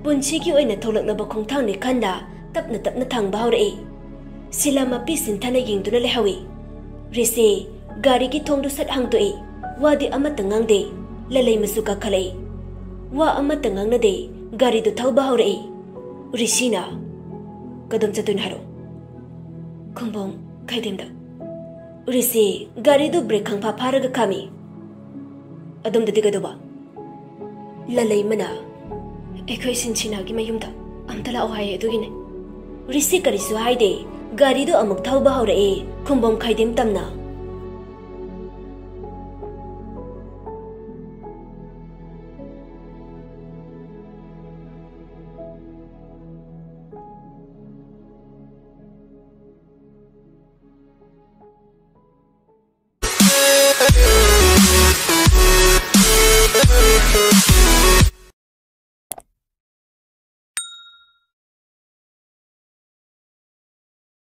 ꯄꯨꯟꯁꯤꯒꯤ ꯑꯣꯏꯅ ꯊꯣꯛꯂꯛꯂꯕ ꯈꯣꯡꯊꯥꯡꯅꯤ ꯈꯟꯅ ꯇꯞꯅ ꯇꯞꯅ ꯊꯥꯡꯕ ꯍꯧꯔꯛꯏ꯫ ꯁꯤꯂꯥ ꯃꯄꯤ ꯁꯤꯟꯊꯅ ꯌꯦꯡꯗꯨꯅ ꯂꯩꯍꯧꯏ꯫ ꯔꯤꯁꯤ ꯒꯥꯔꯤꯒꯤ ꯊꯣꯡꯗꯨ ꯁꯠ ꯍꯥꯡꯗꯣꯛꯏ꯫ ꯋꯥꯗꯤ ꯑꯃꯠꯇ ꯉꯥꯡꯗꯦ꯫ ꯂꯂꯩꯃꯁꯨ ꯀꯥꯈꯠꯂꯛꯏ꯫ ꯋꯥ ꯑꯃꯠꯇ ꯉꯥꯡꯅꯗꯦ꯫ ꯒꯥꯔꯤꯗꯨ ꯊꯧꯕ ꯍꯧꯔꯛꯏ꯫ ꯔꯤꯁꯤꯅ, "ꯀꯗꯣꯝ ꯆꯠꯇꯣꯏꯅꯣ ꯍꯥꯏꯔꯛꯑꯣ꯫" "ꯈꯨꯝꯕꯣꯡ ꯈꯩꯗꯦꯝꯗ꯫" ꯔꯤꯁꯤ ꯒꯥꯔꯤꯗꯨ ꯕ꯭ꯔꯦꯛ ꯈꯪꯐꯥ ꯐꯥꯔꯒ ꯈꯥꯝꯃꯤ꯫ "ꯑꯗꯣꯝꯗꯗꯤ ꯀꯩꯗꯧꯕ?" ꯂꯂꯩꯃꯅ, "ꯑꯩꯈꯣꯏ ꯁꯤꯟꯁꯤꯅꯥꯒꯤ ꯃꯌꯨꯝꯗ ꯑꯝꯇ ꯂꯥꯛꯑꯣ ꯍꯥꯏꯌꯦ, ꯑꯗꯨꯒꯤꯅꯦ꯫" ꯔꯤꯁꯤ ꯀꯔꯤꯁꯨ ꯍꯥꯏꯗꯦ꯫ ꯒꯥꯔꯤꯗꯨ ꯑꯃꯨꯛ ꯊꯧꯕ ꯍꯧꯔꯛꯏ꯫ ꯈꯨꯝꯕꯣꯡ ꯈꯩꯗꯦꯝ ꯇꯝꯅ